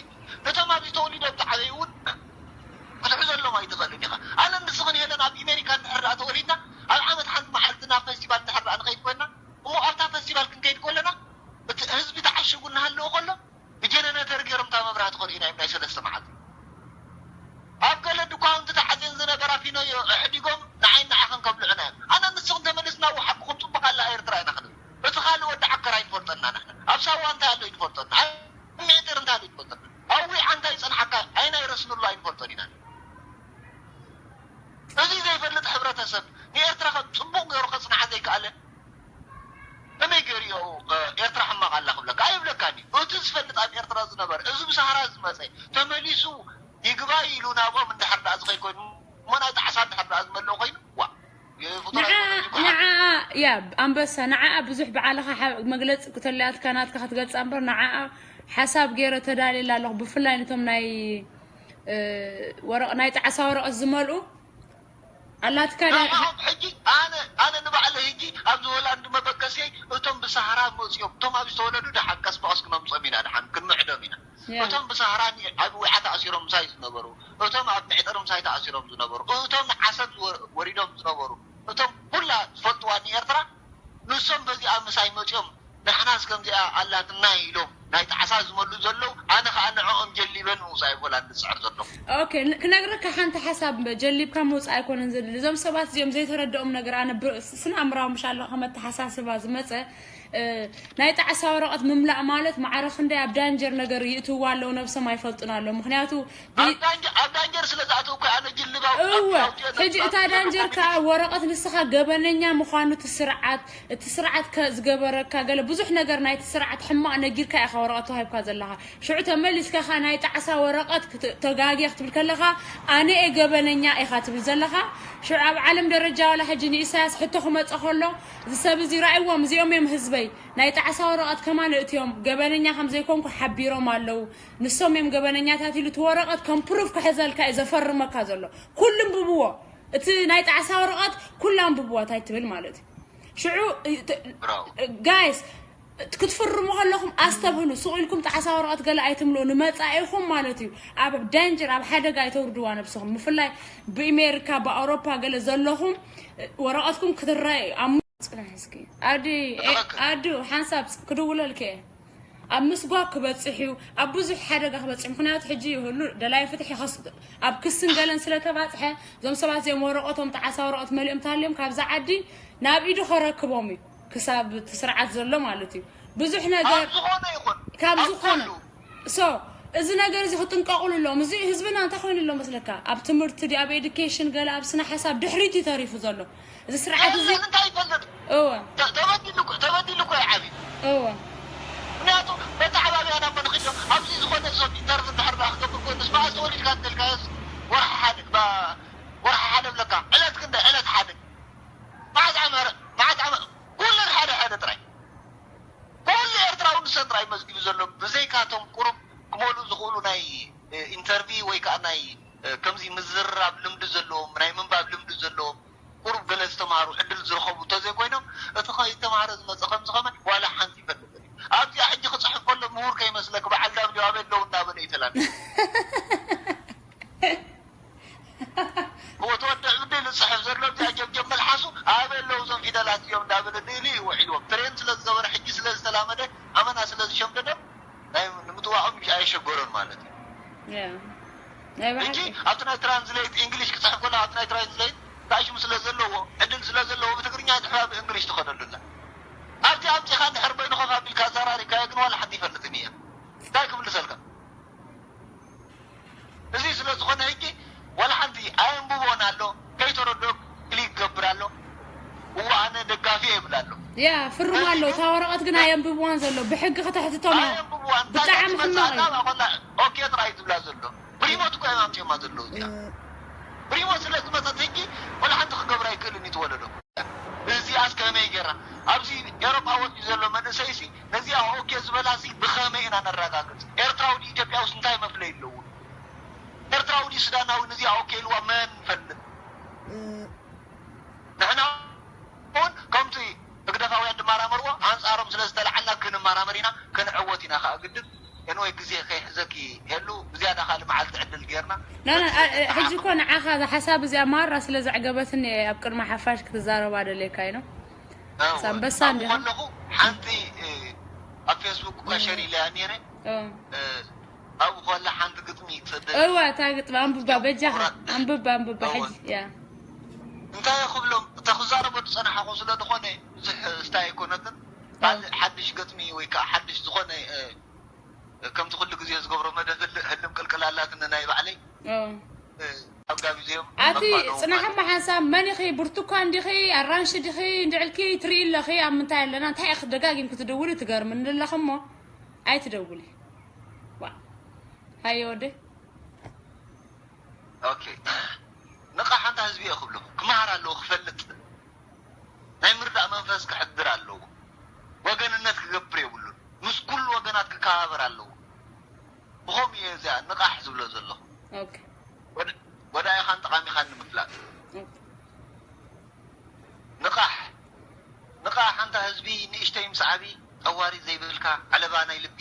ነቶም ኣብዚ ተወሊዶም ዝዓበዩ እውን ክትሕዘሎም ኣይትኽእልን ኢኻ። ኣነ ንስኽን ሄለን ኣብ ኣሜሪካ እንድሕር ደኣ ተወሊድና ኣብ ዓመት ሓንቲ መዓልቲ ናብ ፌስቲቫል እንድሕር ደኣ ንኸይድ ኮይና እሞ ኣብታ ፌስቲቫል ክንከይድ ከለና እቲ ህዝቢ ተዓሽጉ እናሃለወ ከሎ ብጀነሬተር ገይሮም እታ መብራህቲ ከርእዩና እዮም ናይ ሰለስተ መዓልቲ። ኣብ ገለ ድኳውንቲ ተዓፅየን ዝነበራ ፊኖ ኣሕዲጎም ንዓይን ንዓኽን ከብልዑና እዮም። ኣነ ንስኽን ተመሊስና ወሓቅኹም ፅቡቕ ኣላ ኤርትራ ኢና ክንብል። እቲ ካልእ ወዲ ዓከር ኣይንፈልጦና ንሕና። ኣብ ሳዋ እንታይ ኣሎ ኣይንፈልጦና። ኣብ ሜጥር እንታይ ኣሎ ኣይንፈልጦና። ኣብ ዊዓ እንታይ ይፀንሓካ ኣይና ይረስንሉ ኣይንፈልጦን ኢና። እዚ ዘይፈልጥ ሕብረተሰብ ንኤርትራ ከም ፅቡቕ ገይሩ ከፅንዓ ዘይከኣለ ከመይ ገይሩ እዩ ኤርትራ ሕማቕ ኣላ ክብለካ ኣይብለካን እዩ። እቲ ዝፈልጥ ኣብ ኤርትራ ዝነበረ እዚ ብሳህራ ዝመፀ ተመሊሱ ይግባይ ኢሉ ናብኦም እንድሕር ደኣ ዝኸይ ኮይኑ እሞ ናይ ጣዕሳ እንድሕር ደኣ ዝመልኦ ኮይኑ ዋ ንዓ ንዓ ያ ኣንበሳ ንዓኣ ብዙሕ በዓልኻ መግለፂ ክተለያትካ ናትካ ክትገልፃ እምበር ንዓኣ ሓሳብ ገይረ ተዳልየላ ኣለኹ። ብፍላይ ነቶም ናይ ወረቕ ናይ ጣዕሳ ወረቐት ዝመልኡ ኣላትካ ዳ- ንዕኦም ሕጂ ኣነ ኣነ ንባዕለ ሕጂ ኣብዚ ሆላንድ መበገስየይ እቶም ብሳህራ መፅኦም እቶም ኣብ ዝተወለዱ ደሓን ቀስ ብቐስ ክነምፅኦም ኢና ደሓን ክንምዕዶም ኢና። እቶም ብሳህራ ኣብ ዊዓ ተኣሲሮም ምሳይ ዝነበሩ እቶም ኣብ ምዕጥር ምሳይ ተኣሲሮም ዝነበሩ እቶም ንዓሰብ ዝወ- ወሪዶም ዝነበሩ እቶም ኩላ ዝፈልጥዋ ንኤርትራ ንሶም በዚኣ ምሳይ መፅኦም ንሕናስ ከምዚኣ ኣላትና ኢሎም ናይ ጣዕሳ ዝመሉ ዘለዉ ኣነ ከዓ ንዕኦም ጀሊበ ንምውፃእ ኣይኮላን ዝፅዕር ዘለኹ። ኦኬ ን- ክነግረካ ሓንቲ ሓሳብ ጀሊብካ ምውፃእ ኣይኮነን ዘድሊ። እዞም ሰባት እዚኦም ዘይተረድኦም ነገር ኣነ ብ- ስነ ኣምራዊ ምሽ ኣሎ ከም ኣተሓሳስባ ዝመፀ እ፣ ናይ ጣዕሳ ወረቐት ምምላእ ማለት ማዕረ ክንደይ ኣብ ዳንጀር ነገር ይእትዋ ኣለዉ ነብሶም ኣይፈልጡን ኣለዉ ምክንያቱ ብ- ኣብ ዳንጀ- ኣብ ዳንጀር ስለ ዝኣተው እኮ ኣነ ጅልባው እወ ሕጂ እታ ዳንጀር ከዓ ወረቐት ንስኻ ገበነኛ ምዃኑ እቲ ስርዓት እቲ ስርዓት ከ ዝገበረካ ገለ ብዙሕ ነገር ናይቲ ስርዓት ሕማቕ ነጊርካ ኢኻ ወረቐት ተዋሂብካ ዘለኻ። ሽዑ ተመሊስካ ኢኻ ናይ ጣዕሳ ወረቐት ክት- ተጋግየ ክትብል ከለኻ ኣነ እየ ገበነኛ ኢኻ ትብል ዘለኻ። ሽዑ ኣብ ዓለም ደረጃ ዋላ ሕጂ ንኢሳያስ ሕቶ ክመፀ ከሎ እዚ ሰብ እዚ ራእይዎም እዚኦም እዮም ህዝበይ ናይ ጣዕሳ ወረቐት ከማን እእትዮም ገበነኛ ከም ዘይኮንኩ ሓቢሮም ኣለዉ። ንሶም እዮም ገበነኛታት ኢሉ እቲ ወረቐት ከም ፕሩፍ ክሕዘልካ እዩ ዘፈርመካ ዘሎ። ኩሉ ኣንብብዎ። እቲ ናይ ጣዕሳ ወረቐት ኩሉ ኣንብብዎ እንታይ ትብል ማለት እዩ። ሽዑ ብራው ጋይስ ክትፍርሙ ከለኹም ኣስተብህሉ። ሱቕ ኢልኩም ጣዕሳ ወረቐት ገለ ኣይትምልኡ። ንመጻኢኹም ማለት እዩ ኣብ ዳንጀር ኣብ ሓደጋ ኣይተውርድዋ ነብስኹም። ብፍላይ ብእሜሪካ ብኣውሮፓ ገለ ዘለኹም ወረቐትኩም ክትረአ እዩ። ኣብ ፅናሕ እስኪ ኣዲ ኣዱ ሓንሳብ ክድውለልክ እየ ኣብ ምስጓግ ክበፅሕ እዩ ኣብ ብዙሕ ሓደጋ ክበፅሕ ምክንያቱ ሕጂ ይህሉ ደላይ ፍትሒ ከስ ኣብ ክስን ገለን ስለተባፅሐ እዞም ሰባት እዚኦም ወረቀቶም ጣዓሳ ወረቀት መሊኦም ታልዮም ካብዛ ዓዲ ናብ ኢዱ ከረክቦም እዩ ክሳብ እቲ ስርዓት ዘሎ ማለት እዩ ብዙሕ ነገር ኣብ ዝኾነ ይኹን ካብ ኣብ ዝኾነ ኩሉ so እዚ ነገር እዚ ክጥንቀቁሉ ኣለዎም እዚ ህዝብና እንታይ ኮይኑ ኣሎ መስለካ ኣብ ትምህርቲ ድዩ ኣብ education ገለ ኣብ ስነ ሓሳብ ድሕሪት እዩ ተሪፉ ዘሎ እዚ ስርዓት እዚ የለን እንታይ ይፈልጥ እወ ተ- ተበዲሉ እኮ- ተበዲሉ እኮ ይዓብዩ እወ ምክንያቱ መተዓባብያ ናብ መንክዮ ኣብዚ ዝኾነ ሰብ ኢንተርቭ እንድሕር ደኣ ክገብር ኮይኑ ስበኣስ ተወሊድካ እንተልካዮስ ወርሒ ሓደ ባ- ወርሒ ሓደ ብለካ ዕለት ክንደ ዕለት ሓደ መዓዝ ዓመረ መዓዝ ዓመ ኩለን ሓደ ሓደ ጥራይ ኩሉ ኤርትራዊ ንሰን ጥራይ መዝጊቡ ዘሎ ብዘይካቶም ቁሩብ ክመሉ ዝኽእሉ ናይ ኢንተርቪ ወይ ከዓ ናይ ከምዚ ምዝርራብ ልምዲ ዘለዎም ናይ ምንባብ ልምዲ ዘለዎም ቁሩብ ገለ ዝተምሃሩ ዕድል ዝረኸቡ እንተዘይኮይኖም እቲ ከይተምሃረ ዝመፀ ከምዚ ከመ ዋላ ሓንቲ ይፈልጥን እዩ ኣብዚኣ ሕጂ ክፅሕፍ ከሎ ምሁር ከይመስለክ በዓል ዳብሊው ኣበይ ኣለዉ እናበለ እዩ ተላሚ ወተወደ ዕብዲ ዝፅሕፍ ዘሎ እዚኣ ጀብጀብ መልሓሱ ኣበይ ኣለዉ እዞም ፊደላት እዮም እንዳበለ ንእሊ እዩ ውዒልዎም ትሬን ስለ ዝገበረ ሕጂ ስለ ዝተላመደ ኣመና ስለ ዝሸምደዶም ናይ ንምጥዋቖም ኣየሸገሮን ማለት እዩ ያ ናይ ሕጂ ብሓቂ ኣብቲ ናይ ትራንስሌት እንግሊሽ ክፅሕፍ ከሎ ኣብቲ ናይ ትራንስሌት ታሽሙ ስለ ዘለዎ ዕድል ስለ ዘለዎ ብትግርኛ ይፅሕፋ ብእንግሊሽ ትኸደሉላ ኣብቲ ኣምፂኻ እንድሕር በይኑ ከፍ ኣቢልካ ኣዘራሪብካዮ ግን ዋላ ሓንቲ ይፈልጥን እያ እንታይ ክምልሰልካ እዚ ስለ ዝኾነ ሕጂ ዋላ ሓንቲ ኣየንብቦን ኣሎ ያ ፍርሙ ኣሎ። እታ ወረቐት ግን ኣየንብብዋን ዘሎ። ብሕጊ ከተሕትቶም እያ። ኣየንብብዋን። እንታይ ብጣዕሚ ትመጽእ ሕማቕ እዩ። ኣላ? ኮላ ኦኬ ጥራይ ትብላ ዘሎ። ብሪሞት እኮ እዮም ኣምጺኦማ ዘለዉ እዚኣ። ብሪሞት ስለ ዝመጸት ሕጂ ወላ ሓንቲ ክገብራ ኣይክእልን እዩ እቲ ወለዶ። እዚኣስ ከመይ ጌራ? ኣብዚ ኤሮፓ ወጺኡ ዘሎ መንእሰይሲ ነዚኣ ኦኬ ዝበላሲ ብኸመይ ኢና ነረጋግጽ? ኤርትራዊ ድዩ ኢትዮጵያውስ እንታይ መፍለይ ኣለዎ? ኤርትራዊ ድዩ ሱዳናዊ ነዚኣ ኦኬ ኢልዋ መን ይፈልጥ? ንሕና እውን ከምቲ ህግደፋውያን ድማራመርዎ ኣንጻሮም ስለ ዝተለዓልና ክንማራመር ኢና፣ ክንዕወት ኢና ከዓ ግድን። ኤንወይ ግዜ ከይሕዘኪ ሄሉ ብዝያዳ ካልእ መዓልቲ ዕድል ጌርና ኖ ኖ፣ አ- አ- ሕጂ እኮ ንዓኻ እዛ ሓሳብ እዚኣ ማራ ስለ ዘዕገበትኒ እየ ኣብ ቅድሚ ሓፋሽ ክትዛረባ ደልየካ ኢኖ። እወ፣ ኣንበሳ ኣብኡ እንዲኻ? ከለኹ ሓንቲ እ፣ ኣብ ፌስቡክ እኳ ሸር ኢለያ ነይረ ኦ፣ እ፣ ኣብኡ ከላ ሓንቲ ግጥሚ ትሰደድ እዋ እታ ግጥሚ ኣንብባ በጃኻ ኣንብባ ኣንብባ እዋ። ሕጂ ያ እንታይ ክብሎም እተ ክዛረበሉ ዝጸናሓኹ ስለ ዝኾነ ብዙሕ ስታይ ኣይኮነትን። ካልእ ሓድሽ ገጥሚ ወይ ከዓ ሓድሽ ዝኾነ እ፣ ከምቲ ኩሉ ግዜ ዝገብሮ መደብ ህል- ህልም ቅልቅል ኣላትኒ ናይ ባዕለይ ኦ። እ፣ ኣብ ጋቢዚኦም ኣቲ መፋነዎም ፅናሕማ ማለት እዩ። ሓንሳብ መን ኢኺ? ብርቱኳን ዲኺ? ኣራንሺ ዲኺ? እንድዕልኪ ትርኢ ኣለኺ ኣብ ምንታይ ኣለና? እንታይ ኢኺ ደጋጊምኪ ትድውሊ ትገርምኒ ኣለኺ እሞ ኣይትደውሊ። ዋ ሃየ ወደይ ኦኬ ንቓሕ ሓንታ ህዝቢ እየ ክብሎ ክመሃር ኣለዎ ክፈልጥ ናይ ምርዳእ መንፈስ ክሕድር ኣለዎ። ወገንነት ክገብር የብሉን። ምስ ኩሉ ወገናት ክከባበር ኣለዎ። ብኸምኡ እየ እዚኣ ንቓሕ ዝብሎ ዘለኹ። ኦኬ ወደ- ወዳኢኻን ጠቓሚኻን ንምፍላጥ ኦኬ ንቓሕ ንቓሕ ኣንታ ህዝቢ ንእሽተይ ምስ ዓቢ ጠዋሪ ዘይብልካ ዓለባ ናይ ልቢ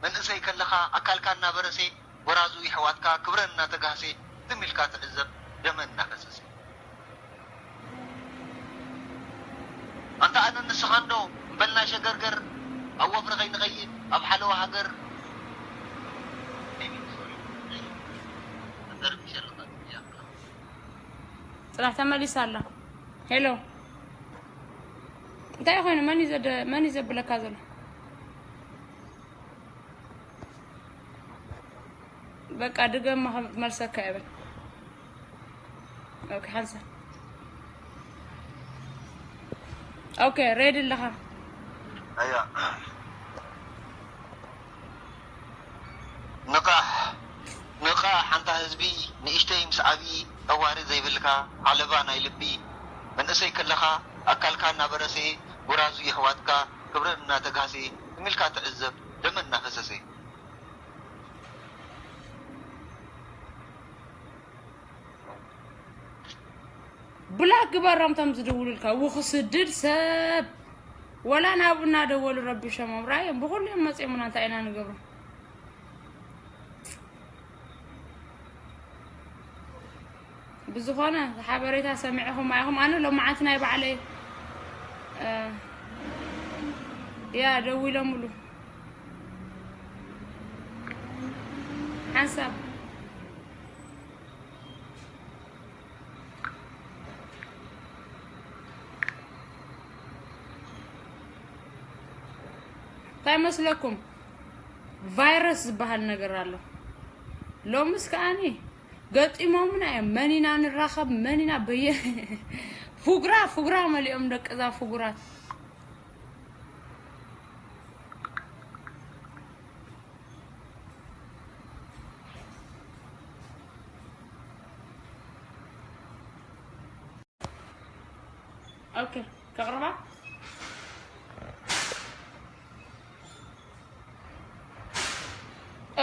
መንእሰይ ከለኻ ኣካልካ እናበረሰ ጎራዙ ይሕዋትካ ክብረን እናተጋህሰ ትም ኢልካ ትዕዘብ ደመን እናፈሰሰ ኣንታ ኣነ ንስኻ እንዶ እምበልና ሸገርገር ኣብ ወፍሪ ከይንኸይድ ኣብ ሓለዋ ሃገር ፅናሕ ተመሊሳ ኣላ። ሄሎ እንታይ ኮይኑ መን እዩ ዘደ- መን እዩ ዘብለካ ዘሎ? በቃ ድገማ ከም መልሰካ ይብል። ኦኬ ሓንሳ ኦኬ ሬድ ኣለኻ? ኣያ ንቓሕ ንቓሕ ሓንታ ህዝቢ ንእሽተይ ምስ ዓብዪ ጠዋሪ ዘይብልካ ዓለባ ናይ ልቢ መንእሰይ ከለኻ ኣካልካ እናበረሰ ጎራዙ የሕዋትካ ክብረን እናተጋህሰ ትም ኢልካ ትዕዘብ ደመን እናፈሰሰ ብላክ ግበሮም ቶም ዝድውሉልካ ውኽ ስድድ ሰብ ወላ ናብኡ እናደወሉ ረቢሾሞም ራዮም ብኩሉ እዮም መፂኦምና እንታይ ኢና ንገብሮ ብዝኾነ ሓበሬታ ሰሚዕኹም ኣይኹም ኣነ ሎማዓንቲ ናይ ባዕለይ እ፣ ያ ደዊሎምሉ ሓንሳብ እንታይ መስለኩም ቫይረስ ዝበሃል ነገር ኣሎ ሎምስ ከዓኒ ገጢሞምና እዮም መን ኢና ንራኸብ መን ኢና በየ ፉግራ ፉግራ መሊኦም ደቅዛ ፍጉራት ኦኬ ከቕርባ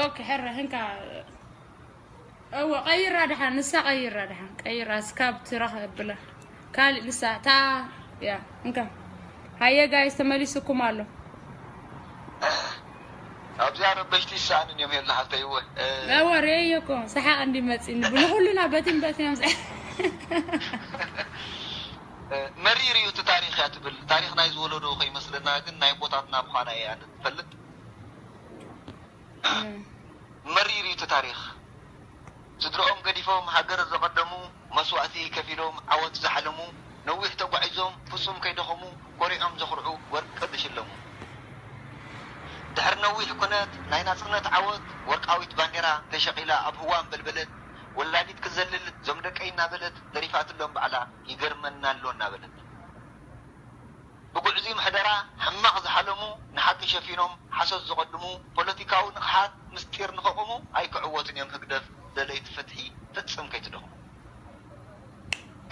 ኦኬ ሕረ ህንካ እወ ቀይራ ድሓን ንሳ ቀይራ ድሓን ቀይራ እስካብ ትረኽ ብላ ካልእ ንሳ እታ ያ እንካ ሃየ ጋይስ ተመሊስኩም ኣሎ ኣብዚኣ ረበሽቲ ይሰኣንን እዮም የለ ሓፍተይ እወ እወ ርእየ እኮ ሰሓቕ እንዲ መፂኒ ብንኩሉና በቲን በቲኖም መሪር እዩ እቲ ታሪክ እያ ትብል ታሪክ ናይ ዝወለዶ ከይመስለና ግን ናይ ቦታትና ምኳና እያ ንፈልጥ መሪር እዩ እቲ ታሪክ ስድርኦም ገዲፎም ሃገር ዘቀደሙ መስዋእቲ ከፊሎም ዓወት ዝሓለሙ ነዊሕ ተጓዒዞም ፍጹም ከይደኸሙ ኮሪዖም ዘኹርዑ ወርቂ ዝሽለሙ ድሕሪ ነዊሕ ኩነት ናይ ናጽነት ዓወት ወርቃዊት ባንዴራ ተሸቒላ ኣብ ህዋ ኣንበልበለት ወላዲት ክዘልል ዞም ደቀይ እናበለት ደሪፋትሎም ባዕላ ይገርመና ኣሎ እናበለት ብጉዕዙይ ምሕደራ ሕማቕ ዝሓለሙ ንሓቂ ሸፊኖም ሓሶት ዝቐድሙ ፖለቲካዊ ንቕሓት ምስጢር ንኸቑሙ ኣይክዕወቱን እዮም። ህግደፍ ደለይቲ ፍትሒ ፍጽም ከይትደኽሙ።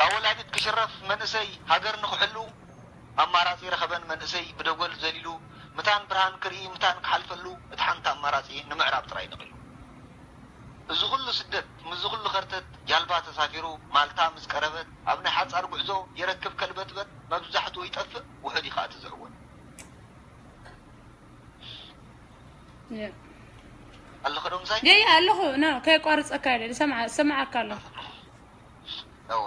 ካብ ወላዲት ክሽረፍ መንእሰይ ሃገር ንኽሕሉ ኣማራጺ ረኸበን መንእሰይ ብደጎል ዘሊሉ ምታን ብርሃን ክርኢ ምታን ክሓልፈሉ እቲ ሓንቲ ኣማራጺ ንምዕራብ ጥራይ ነቒሉ። እዚ ኩሉ ስደት ምስዚ ኩሉ ከርተት ጃልባ ተሳፊሩ ማልታ ምስ ቀረበት ኣብ ናይ ሓጻር ጉዕዞ የረክብ ከልበትበት መብዛሕትኡ ይጠፍእ ውሑድ እዩ ከኣ እቲ ዝዕወት። ኣለኸ ዶ ምሳይ? ጀይ ኣለኹ ና ከየቋርፀካ ኢለ ዝሰምዓ ዝሰምዓካ ኣለኹ። እዋ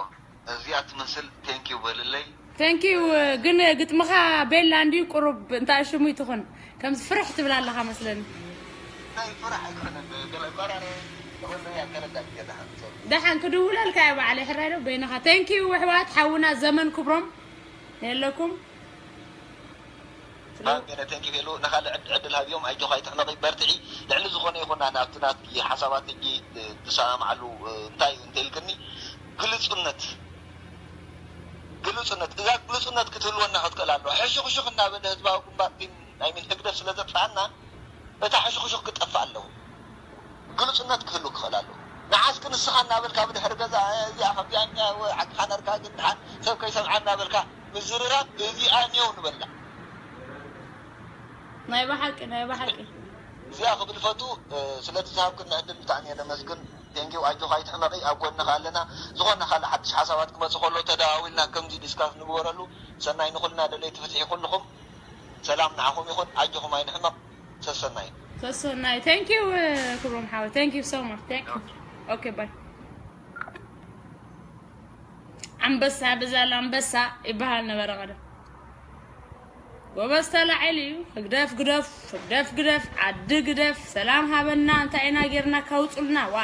እዚኣ ትመስል። Thank you በልለይ። Thank you። ግን ግጥምኻ ቤላ እንድዩ ቁሩብ እንታይ ሽሙ ይትኹን ከምዚ ፍርሕ ትብል ኣለኻ መስለኒ። ናይ ፍራሕ ኣይኮነን። ገለ ባራረ ተወለ ያከረዳ ገዳ ሓንሶ ደሓን ክድውለልካ እየ ባዕለይ ሕራይ ዶ በይንኻ። Thank you ኣሕዋት ሓውና ዘመን ክብሮም የለኩም። ባንገነ። Thank you ፌሉ። ንኻልእ ዕድ- ዕድል ሃብዮም። ኣጆኻ ኣይትሕመቒ፣ በርትዒ። ልዕሊ ዝኾነ ይኹን ኣነ ኣብቲ ናትኪ ሓሳባት ሕጂ ትሰማምዓሉ እንታይ እዩ እንተኢልክኒ፣ ግልጹነት፣ ግልጹነት። እዛ ግልጹነት ክትህልወና ክትክእል ኣለዋ። ሕሹኽሹኽ እናበለ ህዝባዊ ግንባር ግን ናይ ሚን ህግደፍ ስለ ዘጥፋኣና እታ ሕሹኽሹኽ ክትጠፍእ ኣለዎ። ግልጹነት ክህሉ ክኽእል ኣለዎ። ንዓስኪ ንስኻ እናበልካ ብድሕሪ ገዛ እዚኣ ከምዚኣ እኒኣ ወይ ዓድኻ ነርካ ግን ደሓን ሰብ ከይሰምዓ እናበልካ ምዝርራብ እዚኣ ኔው ንበላ። ናይ ብሓቂ ናይ ብሓቂ እዚኣ ክብል ፈቱ። ስለቲ ዝሃብክና ዕድል ብጣዕሚ እየ ነመስግን። Thank you። ኣጆኻ ኣይትሕመቒ፣ ኣብ ጎንኻ ኣለና። ዝኾነ ካልእ ሓድሽ ሓሳባት ክመጽእ ከሎ ተደዋዊልና ከምዚ ዲስካስ ንግበረሉ። ሰናይ ንኹልና ደለይቲ ፍትሒ ኩልኹም። ሰላም ንዓኹም ይኹን። ኣጆኹም ኣይንሕመቕ። ሰሰናዩ። ሰሰናዩ። Thank you ክብሮም ሓወይ። Thank you so much. Thank you. Okay bye. ኣንበሳ ብዛል ኣንበሳ ይበሃል ነበረ ቀደም። ጎበዝ ተላዒሉ እዩ። ህግደፍ ግደፍ፣ ህግደፍ ግደፍ፣ ዓዲ ግደፍ፣ ሰላም ሃበና፣ እንታይ ኢና ጌርና ካውጹልና ዋ።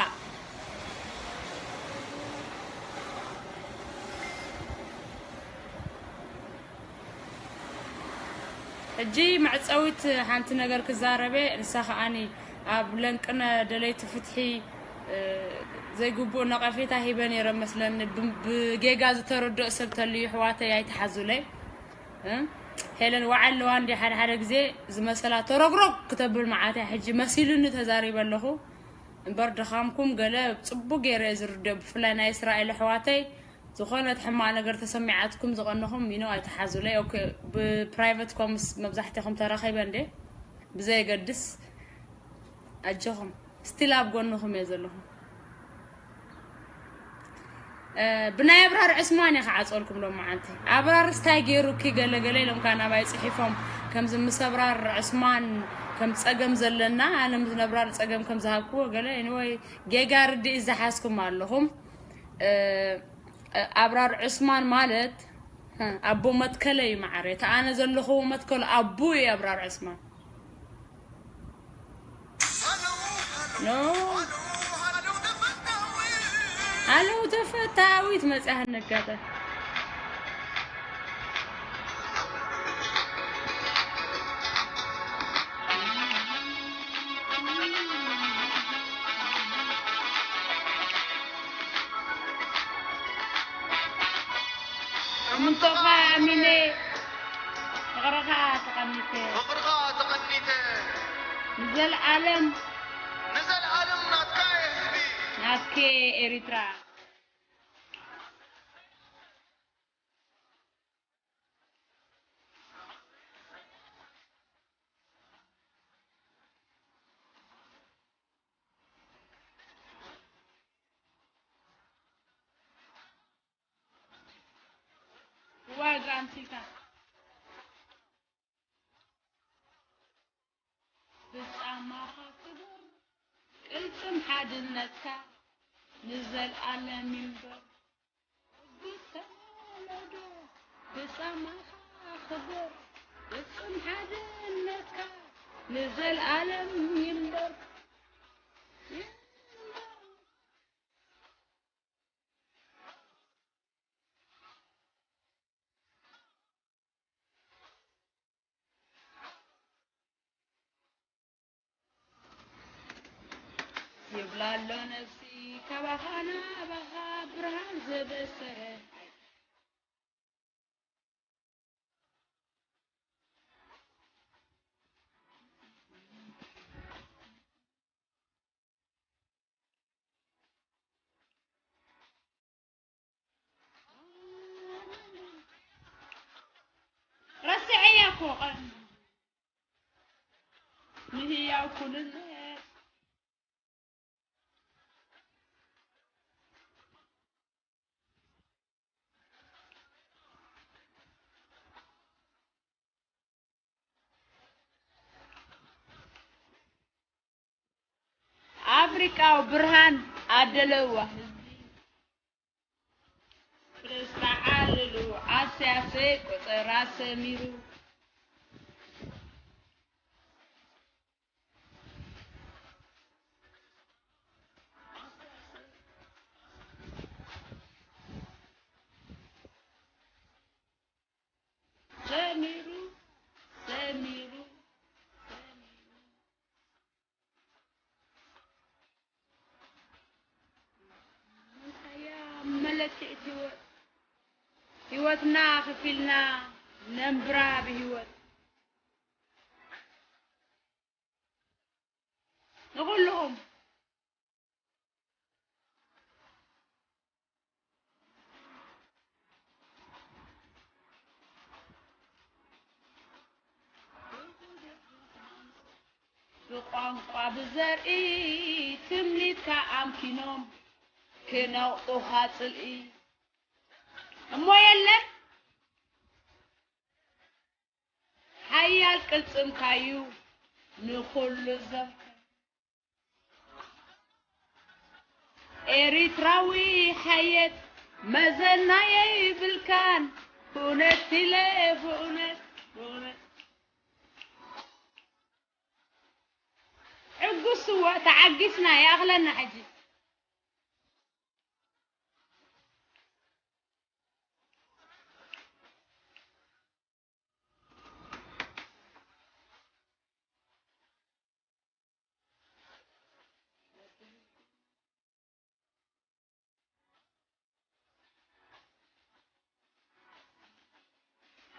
ሕጂ መዕጸዊት ሓንቲ ነገር ክዛረበ ንሳ ከኣኒ ኣብ ለንቅነ ደለይቲ ፍትሒ ዘይግቡእ ነቐፌታ ሂበ ነይረ መስለኒ። ብጌጋ ዝተረድኦ ሰብ ተልዩ ኣሕዋተይ ኣይትሓዙለይ። ሄለን ዋዓ ኣለዋ እንዲ ሓደ ሓደ ግዜ ዝመሰላ ተረግረግ ክተብል መዓት እያ ሕጂ መሲሉኒ ተዛሪበ ኣለኹ። እምበር ድኻምኩም ገለ ጽቡቅ ገይረ እየ ዝርድኦ፣ ብፍላይ ናይ እስራኤል ኣሕዋተይ ዝኾነት ሕማቕ ነገር ተሰሚዓትኩም ዝቐነኹም you know ኣይትሓዙለይ። ኦኬ ብፕራይቨት ኮምስ መብዛሕትኹም ተራኺበ እንዴ ብዘየገድስ ኣጆኹም still ኣብ ጎንኹም እየ ዘለኹ። ብናይ ኣብራር ዕስማን እየ ክዓፀልኩም ሎማዓንቲ። ኣብራርስ ታይ ገይሩኪ ገለገለ ኢሎም ከዓ ናባይ ፅሒፎም ከምዚ ምስ ኣብራር ዕስማን ከም ፀገም ዘለና ኣነ ምስ ኣብራር ፀገም ከም ዝሃብክዎ ገለ anyway ጌጋ ርድኢት ዝሓዝኩም ኣለኹም። ኣብራር ዕስማን ማለት ኣቦ መትከለ እዩ መዓረ። እቲ ኣነ ዘለኽዎ መትከሉ ኣቦ እዩ ኣብራር ዕስማን። No. ሃለው ተፈታዊት መፅያ ነጋጠ ኣምንቶኻ ኣሚነ ፍቕርኻ ተቐኒተ ፍቕርኻ ተቐኒተ ንዘልኣለም ንዘልኣለም ናትካ እየ ህዝቢ ናትከ ኤሪትራ። ዋጋ ኣምሲልካ ብጻማኻ ክብር ቅልጽም ሓድነትካ ንዘልኣለም ይንበር። ብተለምዶ ብጻማኻ ክብር ቅልጽም ሓድነትካ ንዘልኣለም ይንበር። ይብላሎ ነፍሲ ካባኻ ናባኻ ብርሃን ዝበሰረ። ንህያው ኩንነት። ኣፍሪቃዊ ብርሃን ኣደለዋ ህዝቢ። ፍልስጣ ዓልሉ ኣስያሰ ቆጸራ ሰሚሩ። ሰሚሩ፣ ሰሚሩ፣ ሰሚሩ። ምንታያ መለክዒት ህይወት፣ ህይወትና ከፊልና ነንብራ ብህይወት። ንኹልኹም ብቋንቋ ብዘርኢ ትምኒትካ ኣምኪኖም ክነውጡኻ ጽልኢ እሞ የለን። ሓያል ቅልጽምካዩ ንኹሉ ዘምከ ኤሪትራዊ ሓየት መዘና የይብልካን። ብእውነት ኢለ ብእውነት ብእውነት። ዕጉስዋ ተዓጊስና ይኣኽለና ሕጂ።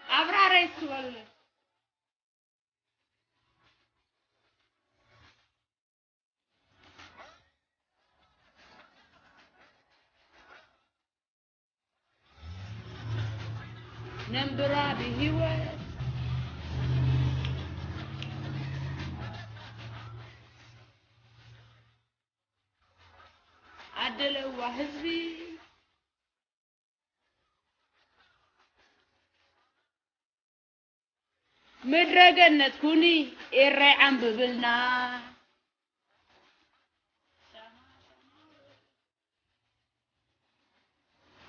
ኣብራረይ ትበሉ። ነንብራ ብህይወት። ኣደለዋ ህዝቢ። ምድረ ገነት ኩኒ ኤረይ ዓንብብልና።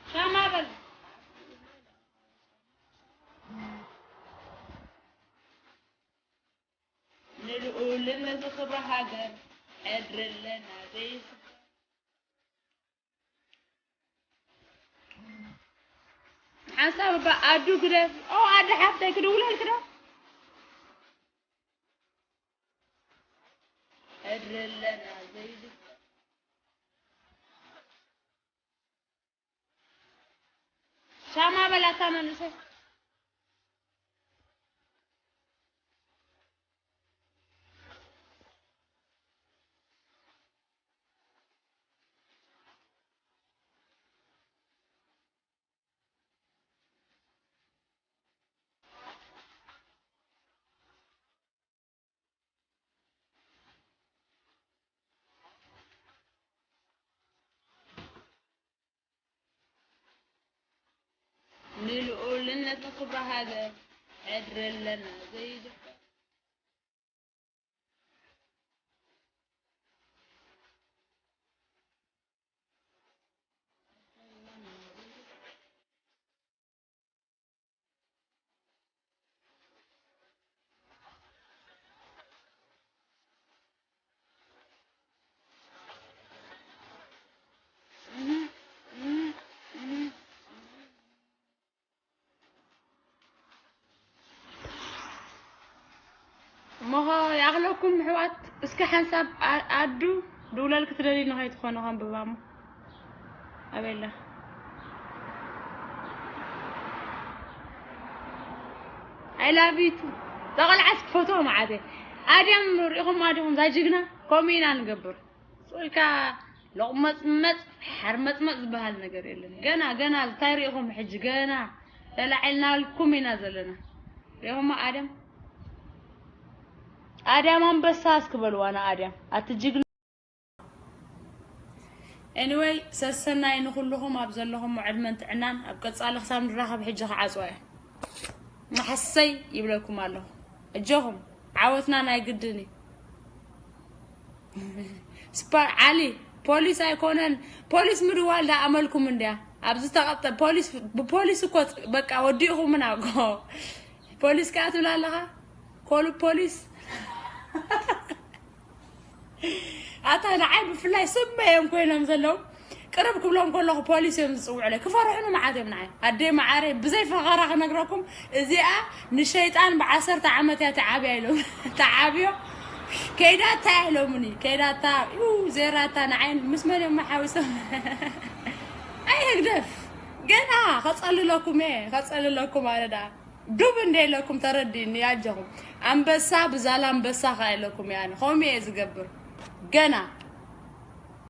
ሻማ በል። ንልኡልነት ክብሪ ሃገር ሕድሪ ኣለና ዘይስበር። ሓንሳብ እባ ኣዱ ግደፍ። ኦ ኣዱ ሓፍተይ ክድውለልክ ዶ? ሕድሪ ኣለና ዘይስበር። ሻማ በላታ መንእሰይ። ንልኡልነት ክብሪ ሃገር ሕድሪ ኣለና ዘይድፈር። እሞ ኸ ይኣኽለኩም ኣሕዋት፣ እስኪ ሓንሳብ ኣ-፣ ኣዱ ድውለል ክትደሊ ንኸይትኾኑ ከንብባ እሞ። ኣበላ። I love you too። እዛ ቆልዓ እስኪ ፎቶ መዓተ። ኣድያም ርኢኹም ኣዲኹም፣ እዛ ጅግና ከምኡ ኢና ንገብር። ስእልካ ሎቕመጽመጽ፣ ሓርመጽመጽ ዝበሃል ነገር የለን። ገና፣ ገና እንታይ ርኢኹም ሕጂ፣ ገና ተላዒልናልኩም ኢና ዘለና። ሪኹማ ኣድያም ኣድያም ኣንበሳ እስኪ በልዋ ንኣድያም ኣቲ ጅግና። Anyway ሰሰናይ ንኹልኹም ኣብ ዘለኹም ዕድመን ጥዕናን። ኣብ ቀጻሊ ክሳብ ንራኸብ ሕጂ ክዓጽዋ እየ። መሓሰይ ይብለኩም ኣለኹ። እጆኹም ዓወትና ናይ ግድን እዩ። ስፓ ዓሊ ፖሊስ ኣይኮነን። ፖሊስ ምድዋል ዳ ኣመልኩም እንድያ ኣብዚ ተቐጠ ፖሊስ ብፖሊስ እኮ በቃ ወዲእኹምና እኮ። ፖሊስ ከኣ ትብል ኣለኻ ኮሉ ፖሊስ። ኣታ ንዓይ ብፍላይ ስመ እዮም ኮይኖም ዘለዉ። ቅርብ ክብሎም ከለኹ ፖሊስ እዮም ዝፅውዑለይ። ክፈርሑኒ መዓት እዮም ንዓይ። ኣደይ መዓረይ ብዘይ ፈኸራ ክነግረኩም እዚኣ ንሸይጣን ብዓሰርተ ዓመት እያ ተዓብያ ኢሎም ተዓብዮ። ከይዳታ ኢሎምኒ ከይዳታ ዩ ዜራታ ንዓይ ምስ መን እዮም ሓዊሶም። ኣይ ህግደፍ ገና ከፀልለኩም እየ ከፀልለኩም ኣለ ደኣ። ዱብ እንደ ኢለኩም ተረዲእኒ ኣጆኹም። ኣንበሳ ብዛላ ኣንበሳ ከኣ ኢለኩም እያ ከምኡ እየ ዝገብር። ገና